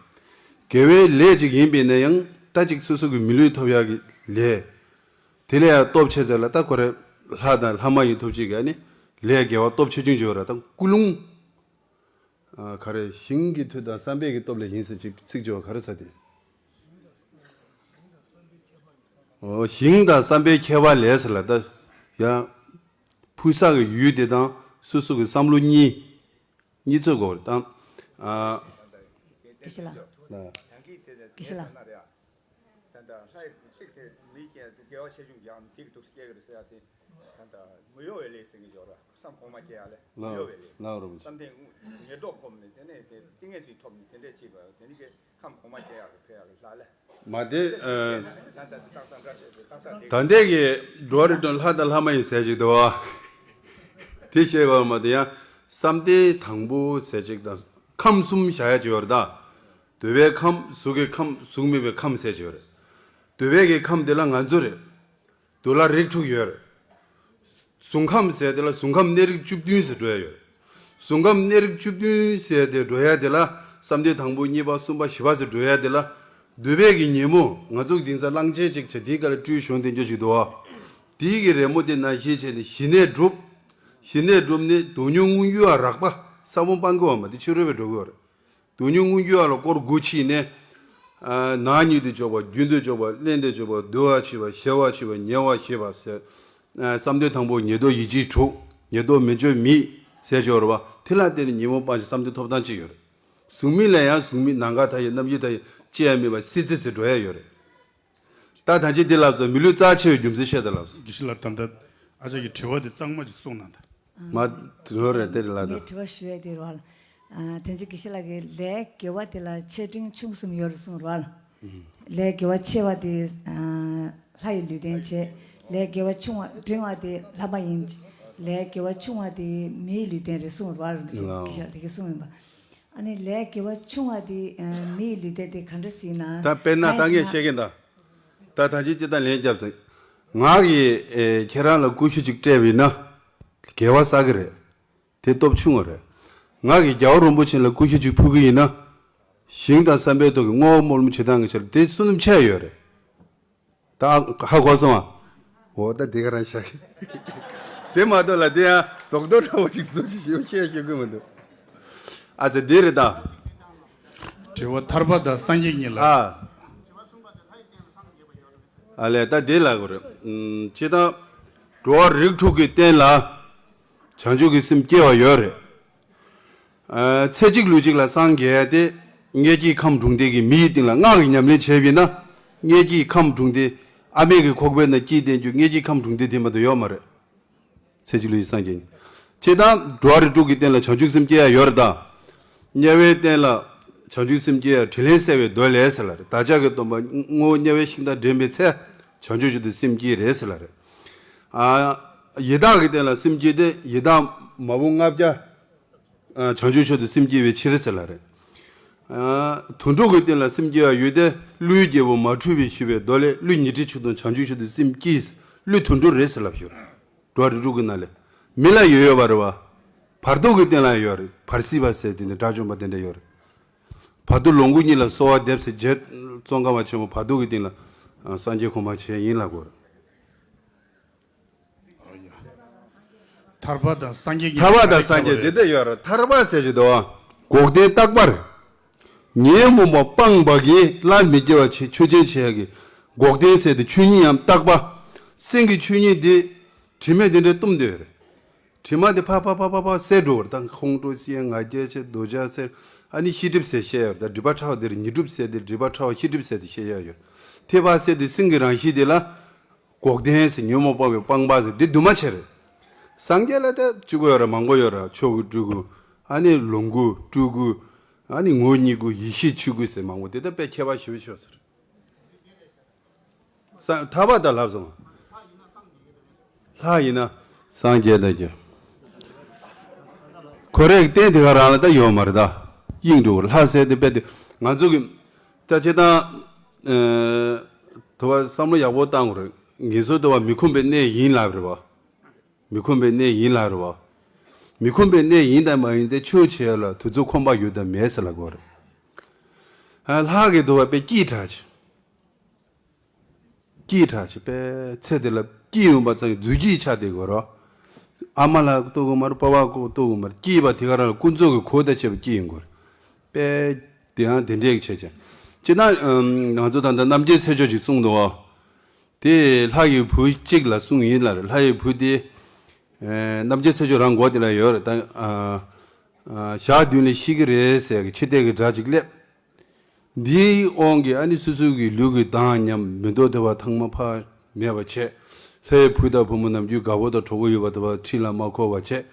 དགེ་བའི་ལས་ཅིག་ཡིན་པས་ན་ཡང་ད་ཅིག་སོ་སོ་གི་མི་ལུས་ཐོབ་ཡག་གི་ལས། དེ་ལས་ཡང་སྟོབས་ཆེ་ཚད་ལ་ད་ཁོ་རེ་ལྷ་དང་ལྷ་མ་ཡིན་ཐོབ་བྱེད་ཀྱི་ཨ་ནི་ལས་དགེ་བ་སྟོབས་ཆེ་ཆུང་ཅིག་ཡོད་རེད། ད་ཀུན་སློང་། ཨ། ག་རེ་ཞིང་གི་མཐུ་དང་བསམ་པའི་གི་སྟོབས་ལས་ཡིན་ཟེར་ཅིག་ཚིག་བརྗོད་པ་ག་རེ་ཟེར་དེ། འོ། ཞིང་དང་བསམ་པའི་ཁྱད་པར་ལས་ཟེར་ལ་ད་ཡང་ཕུལ་ས་གི་ཡུལ་དེ་དང་སོ་སོ་གི་བསམ་བློ་གཉིས་གཉིས་ཚོད་དགོས་རེད་ད། ཨ། དགེ་བཤེས་ལགས། ལགས། དགེ་བཤེས་ལགས། ད་ལྟ་ལྷ་ཡི་གཅིག་དེ་མི་སྐྱེ་དགེ་བ་ཆེ་ཆུང་ཀྱང་དེ་གི་འདུག་སྐྱེ་གི་རེད་ཟེར་ཡ་དེ། ད་ལྟ་མི་གཡོ་བའི་ལས་ཟེར་གི་ཡོད་ར། བསམ་གོང་མ་སྐྱེ་ཡ་ལས་མི་གཡོ་བའི་ལས། ལགས་རུང་། བསམ་གཏན་ཉེར་བསྡོགས་སྒོམ་ནས་དེ་ནས་དེ་ཏིང་ངེ་འཛིན་ཐོབ་ནས་དེ་འདྲས་བྱེད་པ་དེ་ནི་གི་ཁམས་གོང་མ་སྐྱེ་ཡ་གི་ཕན་ཡ་གི་ལྷ་ལས། མ་དེ། ཨ། ད་ལྟ་དེ་ཏག་ཏག་འདྲ་བྱས་ཏེ་ཏག་ཏག་དེ། ད་ལྟའི་གི་འགྲོ་བ་རིགས་དྲུག་ལྷ་དང་ལྷ་མ་ཡིན་ཟེར་ཅིག་འདུག་དེ་བཤད་དགོས་མ་དེ་ཡང་བསམ་གཏན་དང་པོ་ཟེར་ཅིག་དང་ཁམས་གསུམ་བཞག་ཡ་ཅིག་ཡོད་རེད་ད། འདོད་པའི་ཁམས། གཟུགས་ཀྱི་ཁམས། གཟུགས་མེད་པའི་ཁམས་ཟེར་ཅིག་ཡོད་རེད། འདོད་པའི་གི་ཁམས་དེ་ལ་ང་ཚོ་རེད། འདོད་ལྷ་རིགས་དྲུག་ཡོད་རེད། གཟུགས་ཁམས་ཟེར་དེ་ལ་གཟུགས་ཁམས་གནས་རིགས་བཅུ་བདུན་ཟེར་འགྲོ་ཡ་ཡོད་རེད། གཟུགས་ཁམས་གནས་རིགས་བཅུ་བདུན་ཟེར་དེ་འགྲོ་ཡ་དེ་ལ་བསམ་གཏན་དང་པོ་གཉིས་པ་གསུམ་པ་བཞི་པ་ཟེར་འགྲོ་ཡ་དེ་ལ། འདོད་པའི་གི་ཉོན་མོངས་ང་ཚོ་གི་དེང་སང་གླང་ཆེན་ཅིག་བྱས་དེའི་སྐབས་ལ་སྤྲུལ་བྱུང་དེ་འགྱོ་ཅིག་འདུག་བ། དེའི་གི་རི་མོ་དེ་ནང་བཞིན་བྱས་ནས་ཞི་གནས་སྒྲུབ། ཞི་གནས་སྒྲུབ་ནས་སྡུག་མྱོང་མངོན་གྱུར་བ་རགས་པ་ས་བོན་སྤང་གི་བ་མ་དེ་ཕྱི་རོལ་པའི་འགྲོ་གི་བ་རེད། སྡུག་མྱོང་མངོན་གྱུར་བ་ལ་སྐོར་དགུ་ཕྱིན་ནས། ཨ་ནག་ཉིད་དུ་འཇོག་པ། རྒྱུན་དུ་འཇོག་པ། བརླན་དུ་འཇོག་པ། འདུལ་བར་བྱེད་པ། གཞལ་བར་བྱེད་པ། ཉེ་བར་བཞེས་པ་ཟེར། ཨ་བསམ་གཏན་དང་པོ་ཉེར་བསྡོགས་ཡིད་ཀྱི་དྲུག་ཉེར་བསྡོགས་མི་འགྱུར་མེད་ཟེར་འཇོག་རེད་བ། དེ་ལ་བརྟེན་ནས་ཉོན་མོངས་སྤངས་ཤིང་བསམ་གཏན་ཐོབ་ཐང་ཅིག་ཡོད་རེད། གཟུགས་མེད་ལ་ཡང་གཟུགས་མེད། ནམ་མཁའ་མཐའ་ཡས། རྣམ་འགྱུར་མཐའ་ཡས། ཅི་ཡང་མེད་པ་སྲིད་རྩེ་ཟེར་འགྲོ་ཡ་ཡོད་རེད། ད་ད་ཅི་འདི་ལབ་སོང་། མི་ལུས་རྩ་ཆེ་བའི་རྒྱུ་མཚན་བཤད་དང་ལབ་སོང་། དགེ་བཤེས་ལགས། ད་ལྟ་ཨ་ཅག་གི་དྲི་བ་དེ་གཙང་མ་ཅིག་གསུངས་གནང་དང་། མ་དྲི་བ་རེད་དེ་རེད་ལ་ད། ངས་དྲི་བ་ཞུ་ཡས་དེ་རེད་བ། ཨ་དེ་ཅི་དགེ་བཤེས་ལགས་ཀྱིས་ལས་དགེ་བ་དེ་ལ་ཆེ་འབྲིང་ཆུང་གསུམ་ཡོད་རེད་གསུངས་རེད་བ། ལས་དགེ་བ་ཆེ་བ་དེ་ཨ་ལྷ་ཡི་ལུས་རྟེན་བྱས། ལས་དགེ་བ་ཆུང་བ་འབྲིང་བ་དེ་ལྷ་མ་ཡིན། ལས་དགེ་བ་ཆུང་བ་དེ་མིའི་ལུས་རྟེན་རེད་གསུངས་རེད་བ། དགེ་བཤེས་ལགས་དེ་ག་གསུངས་ཡིན་པ། ཨ་ནི་ལས་དགེ་བ་ཆུང་བ་དེ་ཨ་མིའི་ལུས་རྟེན་དེ་ག་འདྲ་ཟེར་ན། ད་དཔེར་ན་ད་ངས་བཤད་ཀྱིན་ད། ད་ད་ཅི་ཅི་ད་ལན་རྒྱབ་ཟིན། ངག་གིས་ཨེ་ཁྱེད་རང་ལ་ཀུ་ཤུ་གཅིག་སྤྲད་པ་ཡིན་ན། དགེ་བ་བསགས་ཀྱི་རེད། དེ་སྟོབས་ཆུང་བ་རེད། ངག་གིས་རྒྱལ་བ་རིན་པོ་ཆེ་ལ་ཀུ་ཤུ་གཅིག་ཕུལ་གྱི་ཡིན་ན། ཞིང་དང་བསམ་པའི་ཐོག་གི་བསྔོ་བ་སྨོན་ལམ་བྱེད་སྟངས་ཀྱི་ཆ་ལ་དེ་བསོད་ནམས་ཆེ་ཡོད་རེད། ད་ཧ་གོ་སོང་ཨ། འོ་ད་དེ་ག་རང་བཤད་གི། དེ་མ་གཏོགས་ལ་དེ་ཡང་རྡོག་རྡོག་འདྲ་བོ་ཅིག་བཟོ་ཅིག་ཞེས་བཤད་ཤེས་ཀྱི་མི་འདུག་ཨ་ཙི་དེ་རེད་ད། དྲི་བ་ཐར་པ་དང་སངས་རྒྱས་གཉིས་ལ། ཨ། ཨ་ལས་ད་དེ་ལ་གོ་རེད། ཨུམ་ཅི་ད། འགྲོ་བ་རིགས་དྲུག་གི་སྟེང་ལ། བྱང་ཆུབ་ཀྱི་སེམས་སྐྱེ་བ་ཡོད་རེད། ཨ་ཚེ་གཅིག་ལུས་གཅིག་ལ་སངས་རྒྱས་ཏེ། སྔས་ཀྱི་ཁམས་དྲུང་འདས་ཀྱི་མིའི་སྟེང་ལ་སྔགས་ཀྱི་ཉམས་ལེན་བྱས་པ་ཡིན་ན། སྔས་ཀྱི་ཁམས་དྲུང་འདས། ཨ་མའི་གི་ཁོག་པའི་ནང་སྐྱེས་བསྡད་རྒྱུ་སྔས་ཀྱི་ཁམས་དྲུང་འདས་དེ་མ་གཏོགས་ཡོད་མ་རེད། ཚེ་གཅིག་ལུས་གཅིག་སངས་རྒྱས་ནི། ཇི་ལྟར་འགྲོ་བ་རིགས་དྲུག་གི་སྟེང་ལ་བྱང་ཆུབ་སེམས་སྐྱེ་ཡ་ཡོད་རེད་ད། དམྱལ་བའི་སྟེང་ལ་བྱང་ཆུབ་སེམས་སྐྱེ་ཡ་དྲིན་ལན་གསལ་བའི་མདོ་ལས་ཟེར་ལ་རེད། བདག་ཅག་གི་སྟོན་པ་དངོས་པོ་དམྱལ་བའི་ཤིང་རྟ་འདྲེན་པའི་ཚེ། བྱང་ཆུབ་མཆོག་ཏུ་སེམས་བསྐྱེད་རེད་ཟེར་ལ་རེད། ཨ་ཡི་དྭགས་ཀྱི་སྟེང་ལ་སེམས་བསྐྱེད་དེ་ཡི་དྭགས་མ་བུ་ལྔ་བརྒྱ། ཨ་བྱང་ཆུབ་མཆོག་ཏུ་སེམས་བསྐྱེད་པའི་ཕྱིར་ཟེར་ལ་རེད། ཨ་དུད་འགྲོ་གི་སྟེང་ལ་སེམས་བསྐྱེད་པ་ཡོད་དེ་ཀླུའི་རྒྱལ་པོ་མ་འཁྲུལ་བས་ཞུས་པའི་མདོ་ལས་ཀླུ་ཉི་ཁྲི་ཆིག་སྟོང་བྱང་ཆུབ་མཆོག་ཏུ་སེམས་བསྐྱེད། ཀླུ་དུད་འགྲོ་རེད་ཟེར་ལབ་ཞུ། འགྲོ་བ་རིགས་དྲུག་གི་ནང་ལས། མི་ལ་ཡོད་ཡོད་པ་རེད་བ། བར་དོ་གི་སྟེང་ལ་ཡོད་རེད། བར་སྲིད་པ་ཟེར་དེ་ནི་དགྲ་བཅོམ་པ་དེ་འདྲ་ཡོད་རེད། བར་དོ་ལོངས་སྐུ་གཉིས་ལ་གསོལ་བ་འདེབས་ཟེར་རྗེ་ཙོང་ཁ་པ་ཆེན་པོ་བར་དོ་གི་སྟེང་ལ་སངས་རྒྱས་གོ་འཕང་བྱས་ཡིན་ལབ་དགོས་རེད། ཐར་པ་དང་སངས་རྒྱས་ཀྱི་ཐར་པ་དང་སངས་རྒྱས་དེ་འདྲ་ཡོད་རེད། ཐར་པ་ཟེར་གྱི་འདུག་བ། འགོག་བདེན་རྟག་པར། ཉོན་མོངས་པ་སྤངས་པ་གིས་སླར་མི་སྐྱེ་བ་ཆེ་ཆོས་ཅན་ཆེ་ཡ་གི། འགོག་བདེན་ཟེར་དེ་ཆོས་ཉིད་ཡང་རྟག་པ། སེམས་ཀྱི་ཆོས་ཉིད་དེ། དྲི་མ་དེ་འདྲ་གཏུམ་སྟེ་ཡོད་རེད། དྲི་མ་དེ་ཕ་ཕ་ཕ་ཕ་ཕ་བསལ་འགྲོ་བར་དང་ཁོང་ཁྲོ་ཤེས་ང་རྒྱལ་ཆེ་འདོད་ཆགས་ཟེར། ཨ་ནི་ཤེས་སྒྲིབ་ཟེར་བཤད་ཡོད་རེད། ད་སྒྲིབ་པ་ཕྲ་བ་དེར་ཉོན་སྒྲིབ་ཟེར་ཏེ་སྒྲིབ་པ་ཕྲ་བ་ཤེས་སྒྲིབ་ཟེར་ཏེ་བཤད་ཡ་ཡོད། དེ་ཕར་བསལ་ཏེ་སེམས་ཀྱི་རང་བཞིན་དེ་ལ། འགོག་བདེན་ཟེར་ཉོན་མོངས་སྤངས་པའི་སྤངས་པ་ཟེར་དེ་འདུས་མ་བྱས་རེད། སངས་རྒྱས་ལ་ད་གཅིག་པོ་ཡོད་རེད་མང་པོ་ཡོད་རེད། ཆོས་སྐུ་སྤྲུལ་སྐུ། ཨ་ནི་ལོངས་སྐུ་སྤྲུལ་སྐུ། ཨ་ནི་ངོ་བོ་ཉིད་སྐུ་ཡེ་ཤེས་ཆོས་སྐུ་ཟེར་མང་པོ་དེ་ད་དཔེ་ཁྱད་པར་ཞེ་པོ་ཤོར་ཟེར། ས་ཐར་པ་དང་ལབ་སོང་། ལྷ་ཡིན་ན་སངས་རྒྱས་དང་རྒྱལ། ཁོ་རའི་རྟེན་དེ་ག་རང་ལ་ད་ཡོད་མ་རེད་ད། དབྱིངས་འགྲོ་ལྷ་ཟེར་དེ་དཔེ་དེ་ང་ཚོ་གི་ད་བྱེད་སྟངས། ཨ་དུ་བ་བསམ་བློ་ཡག་པོ་བཏང་དགོས་རེད། ངེས་སོ་དུ་བ་མི་ཁོམ་པའི་གནས་ཡིན་ལབ་རེད་བ། མི་ཁོམ་པའི་གནས་ཡིན་ལབ་རེད་བ། མི་ཁོམ་པའི་གནས་ཡིན་དང་མ་ཡིན་དེ་ཆོས་བྱེད་ཡ་ལ་དུས་ཚོད་ཁོམ་པ་ཡོད་དང་མེད་ཟེར་ལབ་དགོས་རེད། ཨ་ལྷ་གི་དུ་བ་དཔེ་སྐྱིད་དྲགས་ཆེ། སྐྱིད་དྲགས་ཆེ་དཔེ་ཚེ་འདི་ལ་སྐྱིད་ཡོང་པ་ཙམ་གྱི་རྫུས་སྐྱིད་ཆགས་བསྡད་དགོས་རེད། ཨ་མ་ལགས་ལྟོ་གོ་མར་པ་ཕ་ལྟོ་གོ་མར་སྐྱིད་པ་དེ་ག་རང་ལ་ཀུན་རྫོབ་ཀྱི་གོ་དང་བཅས་པ་སྐྱིད་ཡོང་དགོས་རེད། དཔེ་དེ་ཡང་དེ་འདྲས་ཀྱི་བྱས་བྱས། སྤྱིར་ན་ང་ཚོ་ད་ལྟ་རྣམ་རྒྱལ་ཚེ་མཆོག་ཅིག་གསུངས་འདུག་བ། དེ་ལྷ་ཡི་བུ་གཅིག་ལ་གསུངས་ཡིན་ལ་རེད། ལྷ་ཡི་བུ་དེ་རྣམ་རྒྱལ་ཚེ་མཆོག་རང་མགོ་དེ་ལ་ཡོད་རེད་ད། ཞག་བདུན་ལ་ཤི་གི་རེད་ཟེར་གི་འཆི་ལྟས་ཀྱི་སྒྲ་ཅིག་སླེབས། འདིའི་དབང་གིས་ཨ་ནི་སོ་སོ་གི་ལུས་ཀྱི་མདངས་ཉམས། མི་འདོད་དེ་བ་ཐང་མ་ཕ་མེད་པ་བྱས། ལྷའི་བུ་དང་བུ་མོ་ནམ་རྒྱུན་དགའ་པོ་དང་གྲོགས་པོ་ཡོད་པ་དེ་བ་ཁྲིད་ལ་མ་འཁོར་བ་བྱས།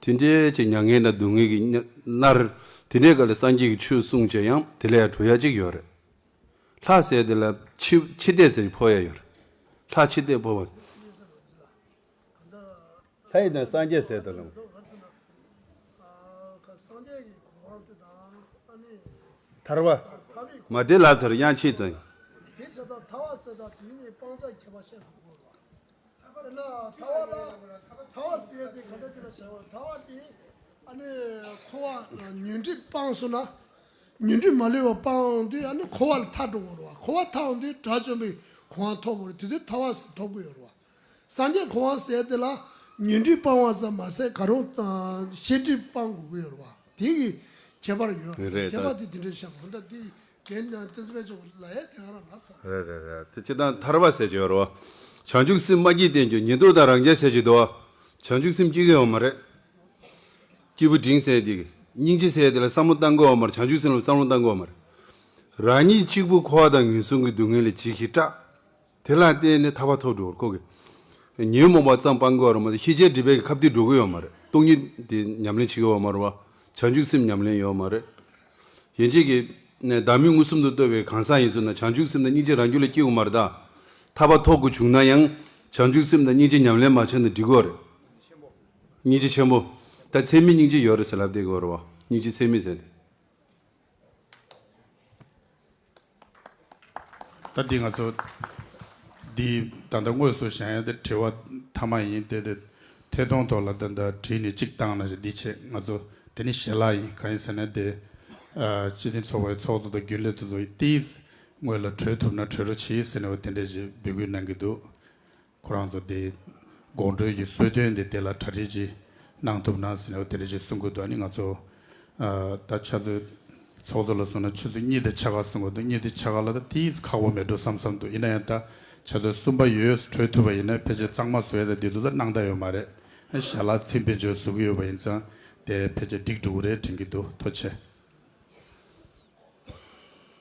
དེ་འདྲའི་ཅིག་མྱ་ངན་དང་སྡུག་བསྔལ་གྱིས་མནར། དེ་འདྲའི་སྐབས་ལ་སངས་རྒྱས་ཀྱི་ཆོས་གསུངས་བྱས་ཡང་དེ་ལས་ཡང་གྲོལ་ཡ་ཅིག་ཡོད་རེད། ལྷ་ཟེར་དེ་ལ་འཆི་འཆི་ལྟས་ཟེར་ཕོ་ཡ་ཡོད་རེད། ལྷ་འཆི་ལྟས་ཕོ་བ། ལྷ་ཡི་དང་སངས་རྒྱས་ཟེར་དང་ལ། ཐར་པ། མ་དེ་ལ་ཚར་དབྱངས་ཆེ་ཙང་། དེ་བྱས་ཙང་ཐར་པ་ཟེར་དང་དེ་གཉིས་སྤང་བྱ་ཁྱད་པར་བཤད་དགོས་པ། དཔེར་ན་ཐར་པ་ལ་ཐར་པ་ཟེར་ཡ་དེ་ག་འདྲ་ཅིག་ལ་བྱ་བ་ཐར་པ་དེ་ཨ་ནི་འཁོར་བ་ཉོན་སྒྲིབ་སྤངས་སོང་ན། ཉོན་སྒྲིབ་མ་ལུས་པ་སྤངས་དུས་ཨ་ནི་འཁོར་བ་ལ་ཐར་འགྲོ་དགོས་རེད་བ། འཁོར་བ་ཐར་འོང་དུས་དགྲ་བཅོམ་པའི་གོ་འཕང་ཐོབ་དགོས་རེད། དེ་དུས་ཐར་པ་ཟེར་ཐོབ་དགོས་ཡོད་རེད་བ། སངས་རྒྱས་གོ་བ་ཟེར་དེ་ལ་ཉོན་སྒྲིབ་སྤང་བ་ཙམ་མ་ཟད་ག་རུང་ཨ་ཤེས་སྒྲིབ་སྤང་དགོས་ཀྱི་ཡོད་རེད་བ། དེ་གི་ཁྱད་པར་ཡོད་རེད། ཁྱད་པར་དེ་དེ་འདྲ་བཤད་པ་ད་དེ་རྒན་བསྟན་འཛིན་དཔལ་མཆོག་ལ་ཡ་དེ་ག་རང་ལབ་ཚར། རེད་རེད་རེད། དེ་སྤྱིར་བཏང་ཐར་པ་ཟེར་གྱི་ཡོད་རེད་བ། བྱང་ཆུབ་སེམས་མ་སྐྱེས་བསྟན་རྒྱུ་ཉེར་བསྡོགས་དང་རང་རྒྱལ་ཟེར་གྱི་འདུག་བ། བྱང་ཆུབ་སེམས་སྐྱེ་གི་ཡོད་མ་རེད། སྐྱེས་བུ་འབྲིང་ཟེར་དེ་གི་སྙིང་རྗེ་ཟེར་དེ་ལ་བསམ་བློ་བཏང་གི་ཡོད་མ་རེད། བྱང་ཆུབ་སེམས་ལ་བསམ་བློ་བཏང་གི་ཡོད་མ་རེད། རང་ཉིད་གཅིག་པུ་འཁོར་བ་དང་ངན་སོང་གི་སྡུག་བསྔལ་ལས་འཇིགས་ཤིང་སྐྲག་དེ་ལ་བརྟེན་ནས་ཐར་པ་ཐོབ་འགྲོ་བར་ཁོ་གི། ཉོན་མོངས་པ་ཙམ་སྤང་དགོས་པ་རེད་མ་གཏོགས་ཤེས་བྱའི་སྒྲིབ་པའི་ཁ་གཏད་འགྲོ་གི་ཡོད་མ་རེད། སྟོང་ཉིད་དེ་ཉམས་ལེན་བྱེད་ཀྱི་ཡོད་མ་རེད་བ། བྱང་ཆུབ་སེམས་ཉམས་ལེན་ཡོད་མ་རེད། ཡན་ཆད་ཀྱི་ནས་བདག་མེད་མངོན་སུམ་དུ་རྟོགས་པའི་གང་ཟག་ཡིན་ཟེར་ན་བྱང་ཆུབ་སེམས་དང་སྙིང་རྗེ་རང་རྒྱུད་ལ་སྐྱེ་དགོས་མ་རེད་ད། ཐར་པ་ཐོབ་དགོས་བྱུང་ན་ཡང་བྱང་ཆུབ་སེམས་དང་སྙིང་རྗེ་ཉམས་ལེན་མ་བྱས་ན་འགྲིག་གི་རེད། སྙིང་རྗེ་ཆེན་པོ། ད་ཚད་མེད་སྙིང་རྗེ་ཡོད་རེད་ཟེར་ལབ་བསྡད་ཀྱི་ཡོད་རེད་བ། སྙིང་རྗེ་ཚད་མེད་ཟེར་ཏེ། ད་འདི་ང་ཚོ་འདི་ད་ལྟ་དངོས་སུ་བཞེངས་ཡ་དེ་དྲི་བ་མཐའ་མ་ཡིན་ཏེ། དེ་ཐད་གཏོང་ཐོག་ལ་ད་ལྟ་བྲིས་ནས་གཅིག་བཏང་ན་ཞེས་འདི་བྱས་ང་ཚོ་དེ་ནི་ཞལ་ལག་ཡིན། གང་ཡིན་ཟེར་ན་དེ་ཨ་སྤྱི་མཐུན་ཚོགས་པའི་ཚོགས་གཙོ་དང་རྒྱུན་ལས་དེ་ཚོ་ཏིས་སྔོན་ལ་གྲོལ་ཐུབ་ན་གྲོལ་རོགས་གྱིས་ཟེར་ནས་འོ་དེ་འདྲས་ཞིག་འབོད་སྐུལ་གནང་གི་འདུག་ཁོ་རང་ཚོ་དེ་དགོང་དྲོའི་གི་གསོལ་སྟོན་དེ་དེ་ལ་གྲ་སྒྲིག་ཅིག་གནང་ཐུབ་ན་ཟེར་ནས་དེ་འདྲ་ཅིག་གསུང་གི་འདུག་ཨ་ནི་ང་ཚོ་ཨ་ད་ཆུ་ཚོད་ཚོགས་གཙོ་ལ་གསུངས་ན་ཆུ་ཚོད་གཉིས་དང་ཕྱེད་ཀ་གསུང་གི་འདུག་གཉིས་དང་ཕྱེད་ཀ་ལ་ད་ཏིས་ཁག་པོ་མེད་འགྲོ་བསམ་བསམ་འདུག་ཡིན་ན་ཡང་ད་ཆུ་ཚོད་གསུམ་པ་ཡོལ་གྲོལ་ཐུབ་པ་ཡིན་ན་ཕལ་ཆེར་གཙང་མ་བཟོ་ཡ་ད་དེ་ཚོ་ད་གནང་ད་ཡོད་མ་རེད། ཞལ་ལག་ཚིམ་པའི་འཇོག་བཟོ་གི་ཡོད་པ་ཡིན་ཙང་དེ་ཕལ་ཆེར་འགྲིག་འགྲོ་གི་རེད་དྲན་གི་འདུག་ཐུགས་རྗེ་ཆེ།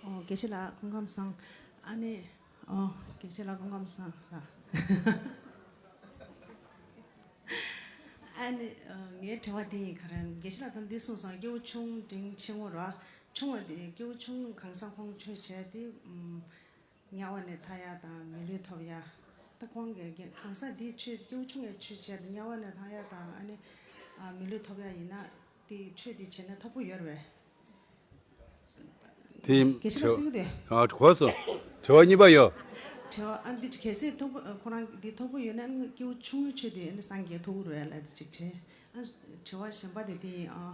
ཨོ་དགེ་བཤེས་ལགས་སྐུ་ཁམས་བཟང་། ཨ་ནི་ཨོ་དགེ་བཤེས་ལགས་སྐུ་ཁམས་བཟང་ལགས། ཨ་ནི་ཨ་ངའི་དྲི་བ་འདི་ཡིན། ག་རེ་དགེ་བཤེས་ལགས་ད་འདི་གསུངས་སོང་། སྐྱེ་བོ་ཆུང་འབྲིང་ཆེན་མོ་ར་ཆུང་བ་འདི་སྐྱེ་བོ་ཆུང་གང་ཟག་ཁོང་ཆོས་བྱས་ཏེ་ཨམ་དམྱལ་བ་ནས་ཐར་ཡ་དང་མི་ལུས་ཐོབ་ཡ། ད་ཁོང་གི་གང་ཟག་འདི་ཆོས་སྐྱེ་བོ་ཆུང་གི་ཆོས་བྱས་ཏེ་དམྱལ་བ་ནས་ཐར་ཡ་དང་ཨ་ནི་ཨ་མི་ལུས་ཐོབ་ཡ་ཡིན་ན་དེ་ཆོས་འདི་བྱས་ན་ཐབས་པོ་ཡོད་རེད་པས། དེ་དགེ་བཤེས་ལགས་གསུང་གི་འདུག་ཨ་གོ་སོང་། དྲི་བ་གཉིས་པ་ཡོད། དྲི་བ་ཨ་འདི་གལ་སྲིད་ཐོབ་ཁོ་རང་འདི་ཐོབ་པོ་ཡོད་ན་སྐྱེ་བོ་ཆུང་ངུའི་ཆོས་དེ་ཨ་ནི་སངས་རྒྱས་ཐོབ་ཀྱི་རེད་ལབ་ཅིག་དྲན། ཨ་དྲི་བ་གཞན་པ་དེ་དེ་ཨ་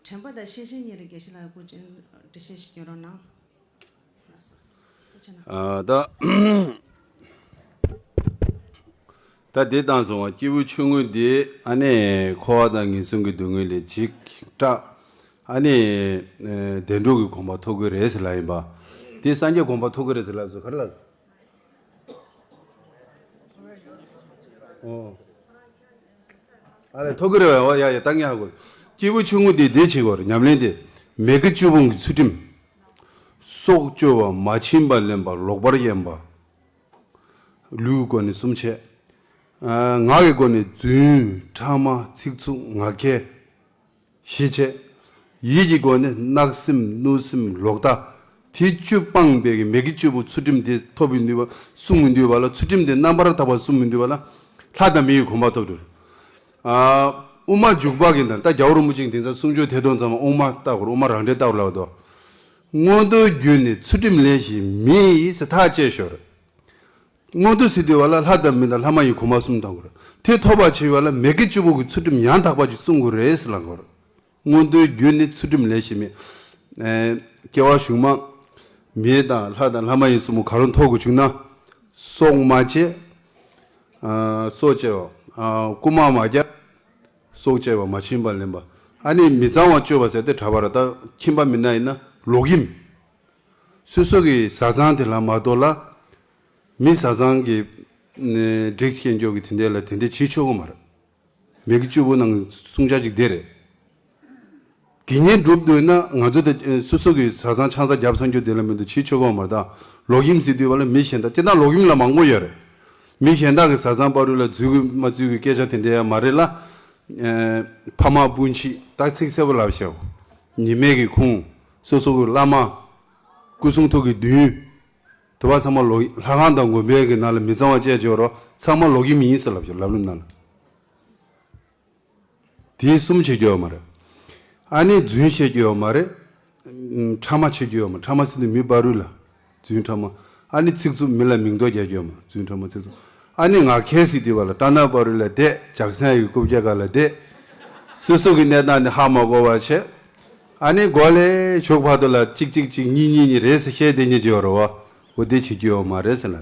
དྲན་པ་དང་ཤེས་བཞིན་གཉིས་ལ་དགེ་བཤེས་ལགས་སྐུ་མཁྱེན་འགྲེལ་བཤད་ཞིག་སྐྱོན་རོགས་གནང་། ལགས་སོ། ཐུགས་རྗེ་གནང་། ཨ་ད། ད་དེ་བཏང་སོང་བ། སྐྱེས་བུ་ཆུང་ངུ་དེ་ཨ་ནི་འཁོར་བ་དང་ངན་སོང་གི་སྡུག་བསྔལ་ལས་འཇིགས་སྐྲག་ཨ་ནི་ཨ་བདེ་འགྲོ་གི་གོ་འཕང་ཐོབ་ཀྱི་རེད་ཟེར་ལབ་ཡིན་པ། དེ་སངས་རྒྱས་གོ་འཕང་ཐོབ་ཀྱི་རེད་ཟེར་ལབ་སོང་། ག་རེ་ལབ་སོང་། ཨོ། ཨ་ལས་ཐོབ་ཀྱི་རེད་བ། ཡ་ཡ་ད་ངས་ཧ་གོ། སྐྱེས་བུ་ཆུང་ངུ་དེ་བདེ་བྱེད་དགོས་རེད། ཉམས་ལེན་དེ་མེད་དགེ་བཅུ་སྤོང་གི་ཚུལ་ཁྲིམས། སྲོག་གཅོད་པ། མ་བྱིན་པ་ལེན་པ། ལོག་པར་གཡེམ་པ། ལུས་ཀྱི་སྒོ་ནས་སུམ་ཆད། ཨ་ངག་གི་སྒོ་ནས་རྫུན། ཕྲ་མ། ཚིག་རྩུབ། ངག་འཁྱལ། ཞེ་ཆེ། ཡིད་ཀྱི་སྒོ་ནས་བརྣག་སེམས། གནོད་སེམས། ལོག་ལྟ། དེ་བཅུ་སྤངས་པའི་གི་མེད་དགེ་བཅུ་པོ་ཚུལ་ཁྲིམས་དེ་ཐོབ་པའི་ནུས་པ་སྲུང་གི་ནུས་པ་ལ། ཚུལ་ཁྲིམས་དེ་རྣམ་པར་དག་པ་སྲུང་གི་ནུས་པ་ལ་ལྷ་དང་མི་ཡི་གོ་འཕང་ཐོབ་འགྲོ། ཨ་དབུ་མ་འཇུག་པ་གི་ནང་ད་རྒྱལ་བ་རིན་པོ་ཆེ་གི་དེང་སང་གསུང་ཆོས་ཐད་གཏོང་ཚང་མ་དབུ་མ་ལྟ་དགོས་རེད། དབུ་མ་རང་འགྲེལ་ལྟ་དགོས་ལབ་འདུག་མངོན་མཐོའི་རྒྱུ་ནི་ཚུལ་ཁྲིམས་ལས་གཞན་མེད་ཟེར་ཐག་བཅད་ཤོར། མངོན་མཐོ་ཟེར་དུས་བ་ལ་ལྷ་དང་མི་དང་ལྷ་མ་ཡིན་གོ་འཕང་གསུམ་ཐོབ་དགོས་རེད། དེ་ཐོབ་པར་བྱེད་པ་ལ་མེད་དགེ་བཅུ་པོ་གི་ཚུལ་ཁྲིམས་ཡང་དག་པ་ཅིག་བསྲུང་དགོས་རེད་ཟེར་ལབ་དགོས་རེད། མངོན་མཐོའི་རྒྱུ་ནི་ཚུལ་ཁྲིམས་ལས་གཞན་མེད། ཨེ་སྐྱེ་བ་གཞུག་མ་མི་དང་ལྷ་དང་ལྷ་མ་ཡིན་གསུམ་པོ་ག་རུ་ཐོབ་དགོས་བྱུང་ན། སྲོག་མ་བཅད། ཨ་སྲོག་བཅད་པ། ཨ་རྐུན་མ་མ་རྒྱག་སྲོག་བཅད་པ། མ་བྱིན་པ་ལེན་པ། ཨ་ནི་མི་གཙང་བ་སྤྱོད་པ་ཟེར་དེ་གྲྭ་པ་ར་ད་ཁྱིམ་པ་མི་སྣ་ཡིན་ན་ལོག་གཡེམ། སོ་སོ་གི་བཟའ་ཚང་དེ་ལ་མ་གཏོགས་ལ། མི་བཟའ་ཚང་གི་ནས་སྒྲིག་སྐྱེལ་འཇོག་གི་དེ་འདྲས་ལ་དེ་འདྲས་བྱེད་ཆོག་གི་མ་རེད། མི་དགེ་བཅུ་པོ་ནང་གི་བསྲུང་བྱ་ཅིག་དེ་རེད། དགེ་བསྙེན་སྒྲུབ་འདོད་ན་ང་ཚོ་དེ་སོ་སོ་གི་བཟའ་ཚང་ཆང་ས་བརྒྱབ་ཚར་རྒྱུ་དེ་ལ་མི་འདུག་བྱེད་ཆོག་གི་མ་རེད། ད་ལོག་གཡེམ་ཟེར་དུས་བ་ལ་མི་གཞན་དག་སྤྱིར་བཏང་ལོག་གཡེམ་ལ་མང་པོ་ཡོད་རེད། མི་གཞན་དག་གི་བཟའ་ཚང་བར་དུ་ལ་འཛུལ་དགོས་མ་འཛུལ་དགོས་སྐད་ཆ་དེ་འདྲས་ཡང་མ་རེད་ལ། ཨེ་ཕ་མ་སྤུན་མཆེད་ད་ཚིག་གསལ་པོ་ལབ་ཤག་ཉི་མའི་གི་ཁུངས། སོ་སོ་གི་བླ་མ། སྐུ་གསུང་ཐུགས་ཀྱི་མདུན། དེ་བ་ཚང་མ་ལོག་ལྷ་ཁང་དང་དགོན་པའི་གི་ནང་ལ་མི་གཙང་བ་བཅས་བྱས་རོགས་ཚང་མ་ལོག་གི་མི་ཡིན་ཟེར་ལབ་ཤག་ལམ་རིམ་ནང་ལ། དེའི་གསུམ་བྱེད་རྒྱུ་ཡོད་མ་རེད། ཨ་ནི་རྫུན་བཤད་རྒྱུ་ཡོད་མ་རེད། ཕྲ་མ་བྱེད་རྒྱུ་ཡོད་མ་རེད། ཕྲ་མ་ཟེར་དུས་མི་བར་རུ་ལ། རྫུན་ཕྲ་མ། ཨ་ནི་ཚིག་རྩུབ་མི་ལ་མིང་འདོགས་རྒྱག་རྒྱུ་ཡོད་མ་རེད། རྫུན་ཕྲ་མ་ཚིག་རྩུབ། ཨ་ནི་ངག་འཁྱལ་ཟེར་དུས་བ་ལ་ལྟ་ན་བར་རུ་ལ་བསྡད་ཇག་སང་ཡི་རྐུབ་བཀྱག་ག་ལ་བསྡད། སོ་སོ་གི་གནས་སྟངས་ནི་ཧ་མ་གོ་བ་བྱས། ཨ་ནི་མགོ་ལས་ཞོགས་བར་དུ་ལ་གཅིག་གཅིག་གཅིག་གཉིས་གཉིས་གཉིས་རེད་ཟེར་བཤད་བསྡད་ཉེ་ཅིག་ཡོད་རེད་བ། འོ་དེ་བྱེད་རྒྱུ་ཡོད་མ་རེད་ཟེར་ལ།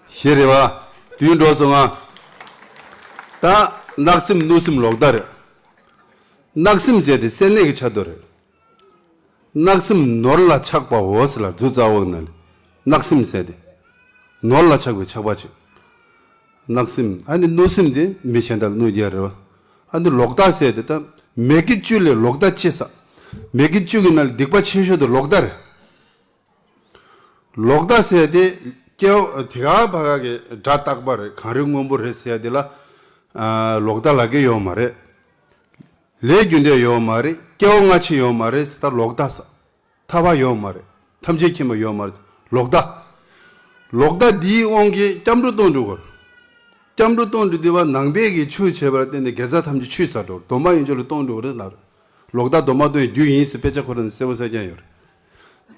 ཞེ་རེད་བ། དུས་འགྲོ་སོང་ང་ ད་གནག་སེམས་གནོད་སེམས་ལོག་ལྟ་རེད། གནག་སེམས་ཟེར་དེ་སེར་སྣའི་གི་ཆ་དོ་རེད། གནག་སེམས་ནོར་ལ་ཆགས་པའོ་ཟེར་ལ་རྫུ་རྩ་བོ་ན་ལེ། གནག་སེམས་ཟེར་དེ་ནོར་ལ་ཆགས་པའི་ཆགས་པ་ཆེ། གནག་སེམས། ཨ་ནི་གནོད་སེམས་དེ་མི་གཞན་དག་ལ་གནོད་རྒྱུ་རེད་བ། ཨ་ནི་ལོག་ལྟ་ཟེར་དེ་ད་མེད་ཀྱི་བཅུད་ལས་ལོག་ལྟ་ཅི་ཟ། མེད་ཀྱི་བཅུད་ཀྱི་ནང་ལ་སྡིག་པ་ཆེ་ཤོས་དེ་ལོག་ལྟ་རེད། ལོག་ལྟ་ཟེར་དེ་སྐྱེ་བ་དེ་ག་བ་ག་གི་སྒྲ་རྟག་པ་རེད། གངས་རི་སྔོན་པོ་རེད་ཟེར་དེ་ལ་ཨ་ལོག་ལྟ་ལབ་ཀྱི་ཡོད་མ་རེད། ལས་རྒྱུ་འབྲས་ཡོད་མ་རེད། སྐྱེ་བ་སྔ་ཕྱི་ཡོད་མ་རེད་ཟེར། ད་ལོག་ལྟ་ཟ། ཐར་པ་ཡོད་མ་རེད། ཐམས་ཅད་མཁྱེན་པ་ཡོད་མ་རེད། ལོག་ལྟ། ལོག་ལྟ་འདིའི་དབང་གིས་སྐྱབས་འགྲོ་གཏོང་འགྲོ་གོ། སྐྱབས་འགྲོ་གཏོང་འགྲོ་དུས་བ་ནང་པའི་གི་ཆོས་བྱས་པ་ལ་བརྟེན་ནས་དགེ་རྩ་ཐམས་ཅད་ཆུད་ཟ་འགྲོ། སྡོམ་པ་ཡན་ཆད་ལ་གཏོང་འགྲོ་རེད་ལ། ལོག་ལྟ་སྡོམ་པ་གཏོང་བའི་རྒྱུ་ཡིན་ཟེར་དཔེ་ཆ་ཁོ་རང་ནས་གསལ་པོ་གསལ་རྐྱང་ཡོད་རེད།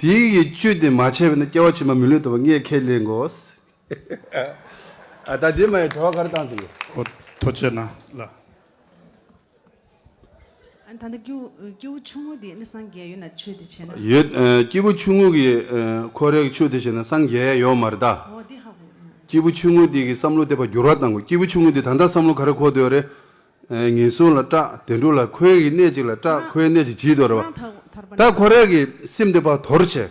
དེའི་གི་བཅུད་དེ་མ་ཆད་པ་ན་སྐྱེ་བ་ཕྱི་མ་མི་ལུས་ཐོབ་པ་ངས་ཁས་ལེན་དགོས། ཨ་ད་དེ་མ་ཡི་དྲི་བ་ག་རེ་བཏང་ཐུབ་ཡོད། ཨོ་ཐུགས་རྗེ་གནང་ལ། ཨ་ད་ལྟ་སྐྱེ་བོ་སྐྱེ་བོ་ཆུང་ངུ་དེ་ནི་སངས་རྒྱས་ཡོད་ན་ཆོས་དེ་བྱས་ན། ཡོད། ཨ་སྐྱེས་བུ་ཆུང་ངུ་གི་ཨ་ཁོ་རའི་ཆོས་དེ་བྱས་ན་སངས་རྒྱས་ཡ་ཡོད་མ་རེད་ད། ཨོ་དེ་ཧ་གོ། སྐྱེས་བུ་ཆུང་ངུ་དེ་གི་བསམ་བློ་དེ་ཕར་འགྱུར་བ་བཏང་དགོས། སྐྱེས་བུ་ཆུང་ངུ་དེ་ད་ལྟ་བསམ་བློ་ག་རེ་འཁོར་དུ་ཡོད་རེད། ཨ་ངན་སོང་ལ་སྐྲག་དེ་འགྲོ་ལ་ཁོའི་གི་གནས་གཅིག་ལ་སྐྲག་ཁོའི་གནས་གཅིག་བྱེད་དུ་རེད་བ། ད་ཁོ་རའི་གི་སེམས་དེ་ཕར་དོར་བྱས།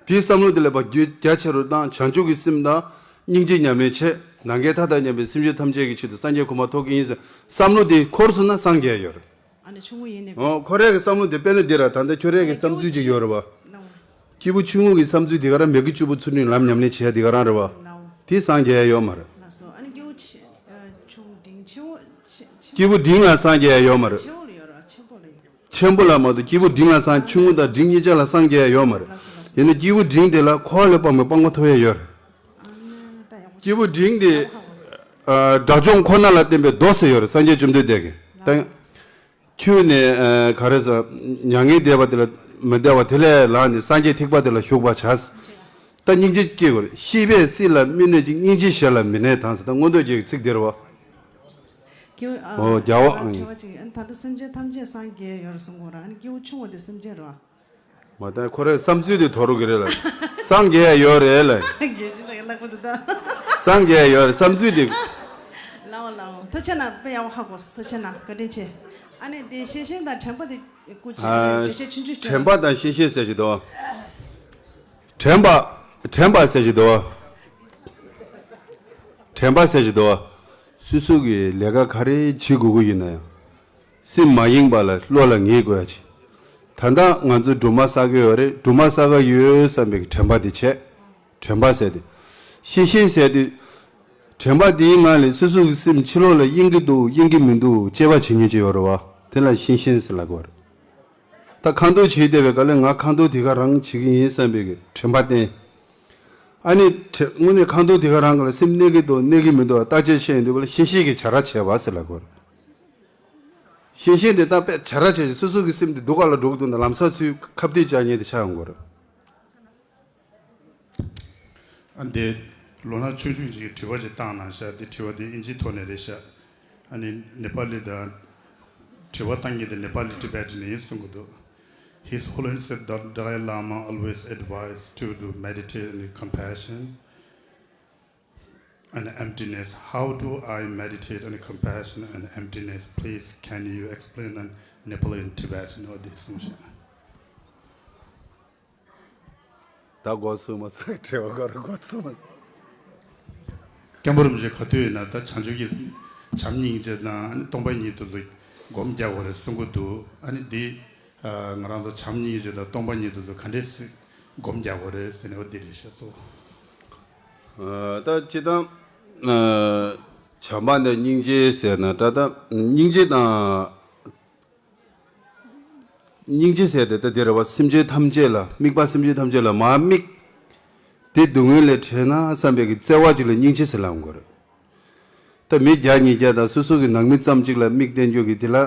དེའི་བསམ་བློ་དེ་ལ་ཕར་རྒྱུད་རྒྱ་ཆེ་རུ་བཏང་། བྱང་ཆུབ་ཀྱི་སེམས་དང་སྙིང་རྗེ་ཉམས་ལེན་བྱས། ནམ་མཁའི་མཐའ་དང་མཉམ་པའི་སེམས་ཅན་ཐམས་ཅད་ཀྱི་ཆེད་དུ་སངས་རྒྱས་གོ་འཕང་ཐོབ་ཀྱི་ཡིན་ཟེར་བསམ་བློ་དེ་འཁོར་སོང་ན་སངས་རྒྱས་ཡོད་རེད། ཨ་ནི་ཆུང་ངུ་ཡིན་ནས། ཨོ་ཁོ་རའི་གི་བསམ་བློ་དེ་དཔེར་ན་འདི་ར་ད་ལྟ་ཁྱོད་རའི་གི་བསམ་ཚུལ་ཅིག་ཡོད་རེད་བ། སྐྱེས་བུ་ཆུང་ངུ་གི་བསམ་ཚུལ་དེ་ག་རང་མེད་ཀྱི་བཅུ་པོ་ཚུལ་ཁྲིམས་ལམ་ཉམས་ལེན་བྱས་དེ་ག་རང་རེད་བ། དེ་སངས་རྒྱས་ཡོད་མ་རེད། ལགས་སོ། ཨ་ནི་སྐྱེས་བུ་ཆེ་ཨ་ཆུང་འབྲིང་ཆེ་བོ་ཆེ་ཆེ་སྐྱེས་བུ་འབྲིང་ལ་སངས་རྒྱས་ཡོད་མ་རེད། ཆེ་བོ་ལ་ཡོད་ར་ཆེན་པོ་ལ་ཡོད། ཆེན་པོ་ལ་མ་གཏོགས་སྐྱེས་བུ་འབྲིང་ལ་སངས། ཆུང་ངུ་དང་འབྲིང་གཉིས་ཆ་ལ་སངས་རྒྱས་ཡོད་མ་རེད། ཡིན་ན་སྐྱེས་བུ་འབྲིང་དེ་ལ་འཁོར་བ་ལས་སྤངས་པའི་སྤངས་པ་ཐོབ་ཡས་ཡོད་རེད། སྐྱེས་བུ་འབྲིང་དེ་ཨ་དགྲ་བཅོམ་ཁོ་ན་ལ་བརྟེན་པའི་མདོ་ཟེར་ཡོད་རེད། སངས་རྒྱས་བཅོམ་ལྡན་འདས་ཀྱིས་ད་ཁྱོད་ནི་ཨ་ག་རེ་ཟེར། མྱ་ངན་འདས་པ་དེ་ལ་མི་འདའ་བ་དེ་ལས་ལངས་ནས་སངས་རྒྱས་ཐེག་པ་དེ་ལ་ཞུགས་པར་བྱ། ད་སྙིང་རྗེ་སྐྱེ་དགོས་རེད། ཤེས་པས་སྲིད་ལ་མི་གནས་ཅིང་། སྙིང་རྗེས་གཞན་ལ་མི་གནས་དང་ཟེར། ད་མངོན་རྟོགས་རྒྱལ་གྱི་ཚིག་དེ་རེད་བ། སྐྱེ་བོ་ཨ་ཨོ་རྒྱལ་བོ་ཨ་ཨང་། དྲི་བ་གཅིག་ཨ་ད་ལྟ་སེམས་ཅན་ཐམས་ཅད་སངས་རྒྱས་ཡོད་རེད་གསུང་གོ་ར། ཨ་ནི་སྐྱེ་བོ་ཆུང་བ་དེ་སེམས་ཅན་རེད་བ། མ་ད་ཁོ་རའི་བསམ་ཚུལ་དེ་དོར་གི་རེད་ལ། སངས་རྒྱས་ཡོད་རེད་ལ། དགེ་བཤེས་ལགས་ལག་པ་འདུག་ད། སངས་རྒྱས་ཡོད་རེད་བསམ་ཚུལ་དེ། ལའོ་ལའོ་ཐུགས་རྗེ་གནང་། དཔེ་ཡག་པོ་ཧ་གོ་སོང་། ཐུགས་རྗེ་གནང་། བཀའ་དྲིན་ཆེ། ཨ་ནི་དེ་ཤེས་བཞིན་དང་དྲན་པ་དེ་སྐུ་མཁྱེན་ཨ་འགྲེལ་བཤད་ཆུང་ཆུང་དྲན་པ་དང་ཤེས་བཞིན་ཟེར་གྱི་འདུག་དྲན་པ། དྲན་པ་ཟེར་གྱི་འདུག་དྲན་པ་ཟེར་གྱི་འདུག་སོ་སོ་གི་ལས་ཀ་ག་རེ་བྱེད་དགོས་ཀྱི་ཡིན་ན་ཡང་། སེམས་མ་ཡེངས་པ་ལ་བློ་ལ་ངེས་དགོས་ཡ་ཅིག་ད་ལྟ་ང་ཚོ་སྦྲུམ་མ་བསགས་ཀྱི་ཡོད་རེད། སྦྲུམ་མ་བསགས་ཀྱི་ཡོད་བསམ་པའི་དྲན་པ་དེ་བྱས། དྲན་པ་ཟེར་དེ། ཤེས་བཞིན་ཟེར་དེ། དྲན་པ་དེའི་ངང་ལས་སོ་སོ་གི་སེམས་ཕྱི་ལོགས་ལ་གཡེང་གི་འདུག་གཡེང་གི་མི་འདུག་དཔྱད་པ་བྱེད་མཁན་ཅིག་ཡོད་རེད་བ། དེ་ལ་ཤེས་བཞིན་ཟེར་ལབ་དགོས་རེད། ད་ཁ་མདོག་བྱེད་བསྡད་པའི་སྐབས་ལ་ང་ཁ་མདོག་དེ་ག་རང་བྱེད་ཀྱི་ཡིན་བསམ་པའི་གི་དྲན་པ་བསྟེན། ཨ་ནི་དྲན་དངོས་གནས་ཁ་མདོག་དེ་ག་རང་གི་ལ་སེམས་གནས་ཀྱི་འདུག་གནས་ཀྱི་མི་འདུག་བརྟག་དཔྱད་བྱས་ཡོང་དུས་བ་ལ་ཤེས་བཞིན་གྱི་བྱ་ར་བྱས་པ་ཟེར་ལབ་དགོས་རེད། ཤེས་བཞིན་དེ་ད་དཔེ་བྱ་ར་བྱས་ཤིང་སོ་སོ་གི་སེམས་དེ་སྡུག་ག་ལ་འགྲོ་གི་འདུག་ན་ལམ་སང་ཚུར་ཁ་གཏད་བཅག་མཁན་དེ་ཆགས་ཡོང་གི་རེད། ཨ་འདི་ལོ་ན་ཆུང་ཆུང་ཅིག་གིས་དྲི་བ་ཅིག་བཏང་གནང་ཤག་འདི་དྲི་བ་འདི་ཨིན་ཇིའི་ཐོག་ནས་རེད་ཤག་ཨ་ནི་ནེ་པ་ལི་དང་དྲི་བ་བཏང་མཁན་དེ་ནེ་པ་ལི་ཊི་བེ་ཊན་ནས་ཡིན་གསུང་གི་འདུག His Holiness the Dalai Lama always advised to do meditate and compassion and emptiness. How do I meditate on compassion and emptiness? Please, can you explain in Nepali and Tibetan or this song? ད་འགོ་ཚུགས་མ་ཚུགས་དྲི་བ་ག་རེ་འགོ་ཚུགས་མ་ཚུགས། སྐྱབས་མགོན་རིན་པོ་ཆེ་ག་དུས་ཡིན་ན་ད་བྱང་ཆུབ་ཀྱི་བྱམས་སྙིང་རྗེ་དང་སྟོང་པ་ཉིད་དུ་སྒོམ་རྒྱག་དགོས་རེད་གསུང་གི་འདུག་ཨ་ནི་འདི། ང་རང་ཚོ་བྱམས་སྙིང་རྗེ་དང་སྟོང་པ་ཉིད་དུ་ག་འདྲས་སེ་སྒོམ་རྒྱག་དགོས་རེད་ཟེར་ནས་འོ་འདི་རེད་ཤག་གཙོ་བོ། ད་སྤྱིར་བཏང་བྱམས་པ་དང་སྙིང་རྗེ་ཟེར་ན་ད་ལྟ་སྙིང་རྗེ་དང་སྙིང་རྗེ་ཟེར་དེ་ད་འདི་རེད་བ། སེམས་ཅན་ཐམས་ཅད་ལ་དམིགས་པ་སེམས་ཅན་ཐམས་ཅད་ལ་མ་དམིགས། དེ་སྡུག་བསྔལ་ལས་བྲལ་ན་བསམ་པའི་གི་བརྩེ་བ་ཅིག་ལ་སྙིང་རྗེ་ཟེར་ལབ་དགོས་རེད། ད་མི་བརྒྱ་ཉིས་བརྒྱ་དང་སོ་སོ་གི་ནང་མི་ཙམ་གཅིག་ལ་མིག་བསྟན་རྒྱུ་གི་དེ་ལ་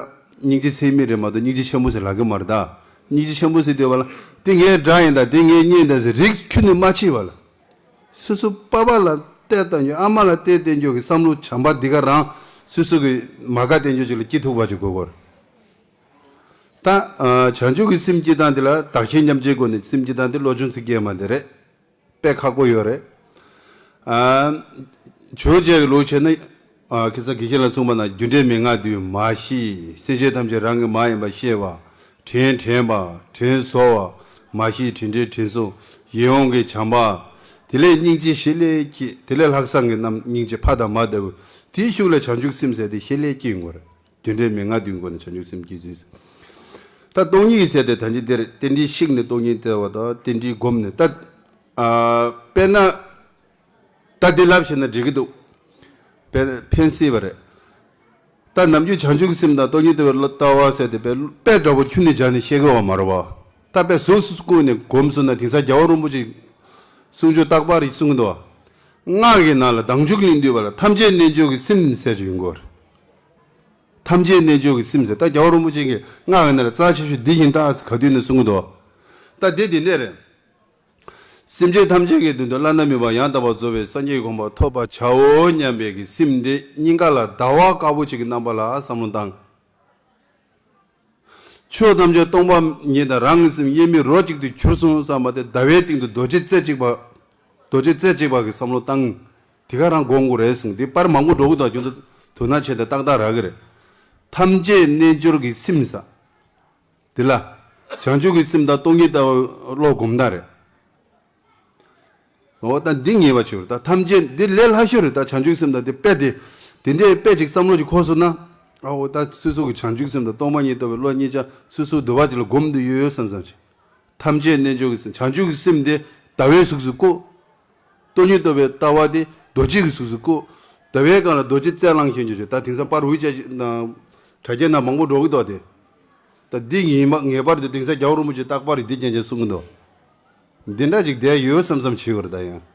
སྙིང་རྗེ་ཚད་མེད་རེད་མ་གཏོགས་སྙིང་རྗེ་ཆེན་པོ་ཟེར་ལབ་གི་མ་རེད་ད། སྙིང་རྗེ་ཆེན་པོ་ཟེར་དུས་བ་ལ་དེ་ངའི་དགྲ་ཡིན་ད་དེ་ངའི་གཉེན་ད་ཟེར་རིགས་ཁྱོན་ནས་མ་ཕྱེ་བ་ལ། སོ་སོ་པ་ཕ་ལ་བལྟས་བསྟན་རྒྱུ་ཨ་མ་ལ་བལྟས་བསྟན་རྒྱུ་གི་བསམ་བློ་བྱམས་པ་འདི་ག་རང་སོ་སོ་གི་མ་དགའ་བསྟན་རྒྱུ་ཅིག་ལ་སྐྱེ་ཐུབ་པ་ཅིག་དགོས་གོ། ད་བྱང་ཆུབ་ཀྱི་སེམས་སྐྱེ་སྟངས་འདི་ལ་བདག་གཞན་མཉམ་བརྗེའི་སྒོ་ནས་སེམས་སྐྱེ་སྟངས་འདི་བློ་སྦྱོང་ཚིག་བརྒྱད་མ་འདི་རེད། དཔེ་ཁག་པོ་ཡོད་རེད། ཨ། ཇོ་བོ་རྗེ་གི་ལུགས་བྱས་ན། ཨ་ཁ་སང་དགེ་བཤེས་ལ་གསུངས་པ་ན། རྒྱུ་འབྲས་མན་ངག་བདུན་མ་ཤེས། སེམས་ཅན་ཐམས་ཅད་རང་གི་མ་ཡིན་པ་ཤེས་པ། དྲིན་དྲན་པ། དྲིན་གཟོ་བ། མ་ཤེས་དྲིན་དྲན་དྲིན་གཟོ། ཡིད་འོང་གི་བྱམས་པ། དེ་ལས་སྙིང་རྗེ་ཞལ་ལས་སྐྱེས། དེ་ལས་ལྷག་བསམ་གྱི་རྣམ་སྙིང་རྗེ་ཕ་དང་མ་ལྟ་བུ། དེའི་ཤུགས་ལ་བྱང་ཆུབ་སེམས་ཟེར་དེ་ཞལ་ལས་སྐྱེས་ཡོང་གི་རེད། རྒྱུ་འབྲས་མན་ངག་བདུན་སྒོ་ནས་བྱང་ཆུབ་སེམས་སྐྱེ་ཚུལ། ད་སྟོང་ཉིད་ཀྱི་ཟེར་དེ་ད་ཅི་འདིར་རྟེན་འབྲེལ་བཤིག་ནས་སྟོང་ཉིད་བལྟ་བ་དང་རྟེན་འབྲེལ་བསྒོམས་ནས་ད། ཨ་དཔེར་ན། ད་འདི་ལབ་བྱས་ན་འགྲིག་གི་འདུག་དཔེ་ཕན་སྲིད་པ་རེད། ད་ནམ་རྒྱུན་བྱང་ཆུབ་ཀྱི་སེམས་དང་སྟོང་ཉིད་ལྟ་བའི་ལྟ་བ་ཟེར་དེ་དཔེ་དཔེ་འདྲ་པོ་ཁྱོན་ནས་སྦྱར་ནས་བཤད་དགོས་པ་མ་རེད་པ། ད་དཔེ་གཟུགས་སུ་བཀུག་ནས་སྒོམ་སོང་ན་དེང་སང་རྒྱལ་བ་རིན་པོ་ཆེས་གསུང་ཆོས་རྟག་པར་གསུང་གི་འདུག་སྔགས་ཀྱི་ནང་ལ་ལྡང་འཇུག་གླིང་འདུས་པ་ལ་ཐམས་ཅད་རྣལ་འབྱོར་གྱི་སེམས་ཟེར་གྱི་ཡོང་གི་ཡོད་རེད། ཐམས་ཅད་རྣལ་འབྱོར་གྱི་སེམས་ཟེར། ད་རྒྱལ་བ་རིན་པོ་ཆེ་གིས་སྔགས་ཀྱི་ནང་ལ་རྩ་ཆེ་ཤོས་འདི་ཡིན་ད་ག་དུས་ནས་གསུང་གི་འདུག་ད་འདི་འདི་འདྲ་རེད། སེམས་ཅན་ཐམས་ཅད་ཀྱི་དོན་དུ་བླ་ན་མེད་པ་ཡང་དག་པར་རྫོགས་པའི་སངས་རྒྱས་ཀྱི་གོ་འཕང་ཐོབ་པར་བྱའོ་སྙམ་པའི་གི་སེམས་དེ་སྙིང་ག་ལ་ཟླ་བ་དཀར་པོ་ཅིག་གི་རྣམ་པ་ལ་བསམ་བློ་བཏང་། ཆོས་ཐམས་ཅད་སྟོང་པ་ཉིད་དང་རང་གི་སེམས་དབྱེར་མེད་རོ་གཅིག་ཏུ་གྱུར་སོང་བསམ་པ་དེ་ཟླ་བའི་སྟེང་དུ་རྡོ་རྗེ་རྩེ་གཅིག་པ། རྡོ་རྗེ་རྩེ་གཅིག་པ་གི་བསམ་བློ་བཏང་། དེ་ག་རང་སྒོམ་དགོས་རེད་གསུངས། དེ་པར་མང་པོ་འགྲོ་གི་འདུག་རྒྱུན་དུ་དོ་སྣང་བྱས་ཏེ་ཏག་ཏག་རག་གི་རེད། ཐམས་ཅད་རྣལ་འབྱོར་གྱི་སེམས་ཟེར། དེ་ལ། བྱང་ཆུབ་ཀྱི་སེམས་དང་སྟོང་ཉིད་ལྟ་བུ་བློ་སྒོམ་སྟངས་རེད། འོ་ད་འདི་ངེས་པ་ཆེ་བ་རེད། ད་ཐམས་ཅད་འདི་ལས་སླ་ཤོས་རེད། ད་བྱང་ཆུབ་སེམས་དང་འདི་དཔེ་དེ། དེ་འདྲའི་དཔེ་ཅིག་བསམ་བློ་ཅིག་འཁོར་སོང་ན། ཨ་འོ་ད་སོ་སོ་གི་བྱང་ཆུབ་སེམས་དང་སྟོང་པ་ཉིད་ལྟ་བུའི་བློ་གཉིས་ཆ་སོ་སོའི་འདུལ་བ་ཅིག་ལ་སྒོམ་དུ་ཡོད་ཡོད་བསམ་བསམ་ཅིག་ཐམས་ཅད་རྣལ་འབྱོར་གྱི་སེམས། བྱང་ཆུབ་ཀྱི་སེམས་དེ་ཟླ་བའི་གཟུགས་སུ་བཀོད། སྟོང་ཉིད་རྟོགས་པའི་ལྟ་བ་དེ་རྡོ་རྗེ་གི་གཟུགས་སུ་བཀོད། ཟླ་བའི་སྒང་ལ་རྡོ་རྗེ་རྩེ་གླང་ཤེས་འཇོག་བྱེད། ད་དེང་སང་པར་འུ་ཅག་ནང་དྲ་རྒྱའི་ནང་མང་པོ་འགྲོ་གི་འདུག་སྟེ། ད་འདི་ངེས་མ་ངེས་པར་དུ་དེང་སང་རྒྱལ་བ་རིན་པོ་ཆེ་རྟག་པར་འདི་རྐྱང་རྐྱང་གསུང་གི་འདུག་འདི་འདྲ་ཅིག་བསྡད་ཡོད་བསམ་བསམ་བྱེད་དགོས་རེད། ད་ཡང་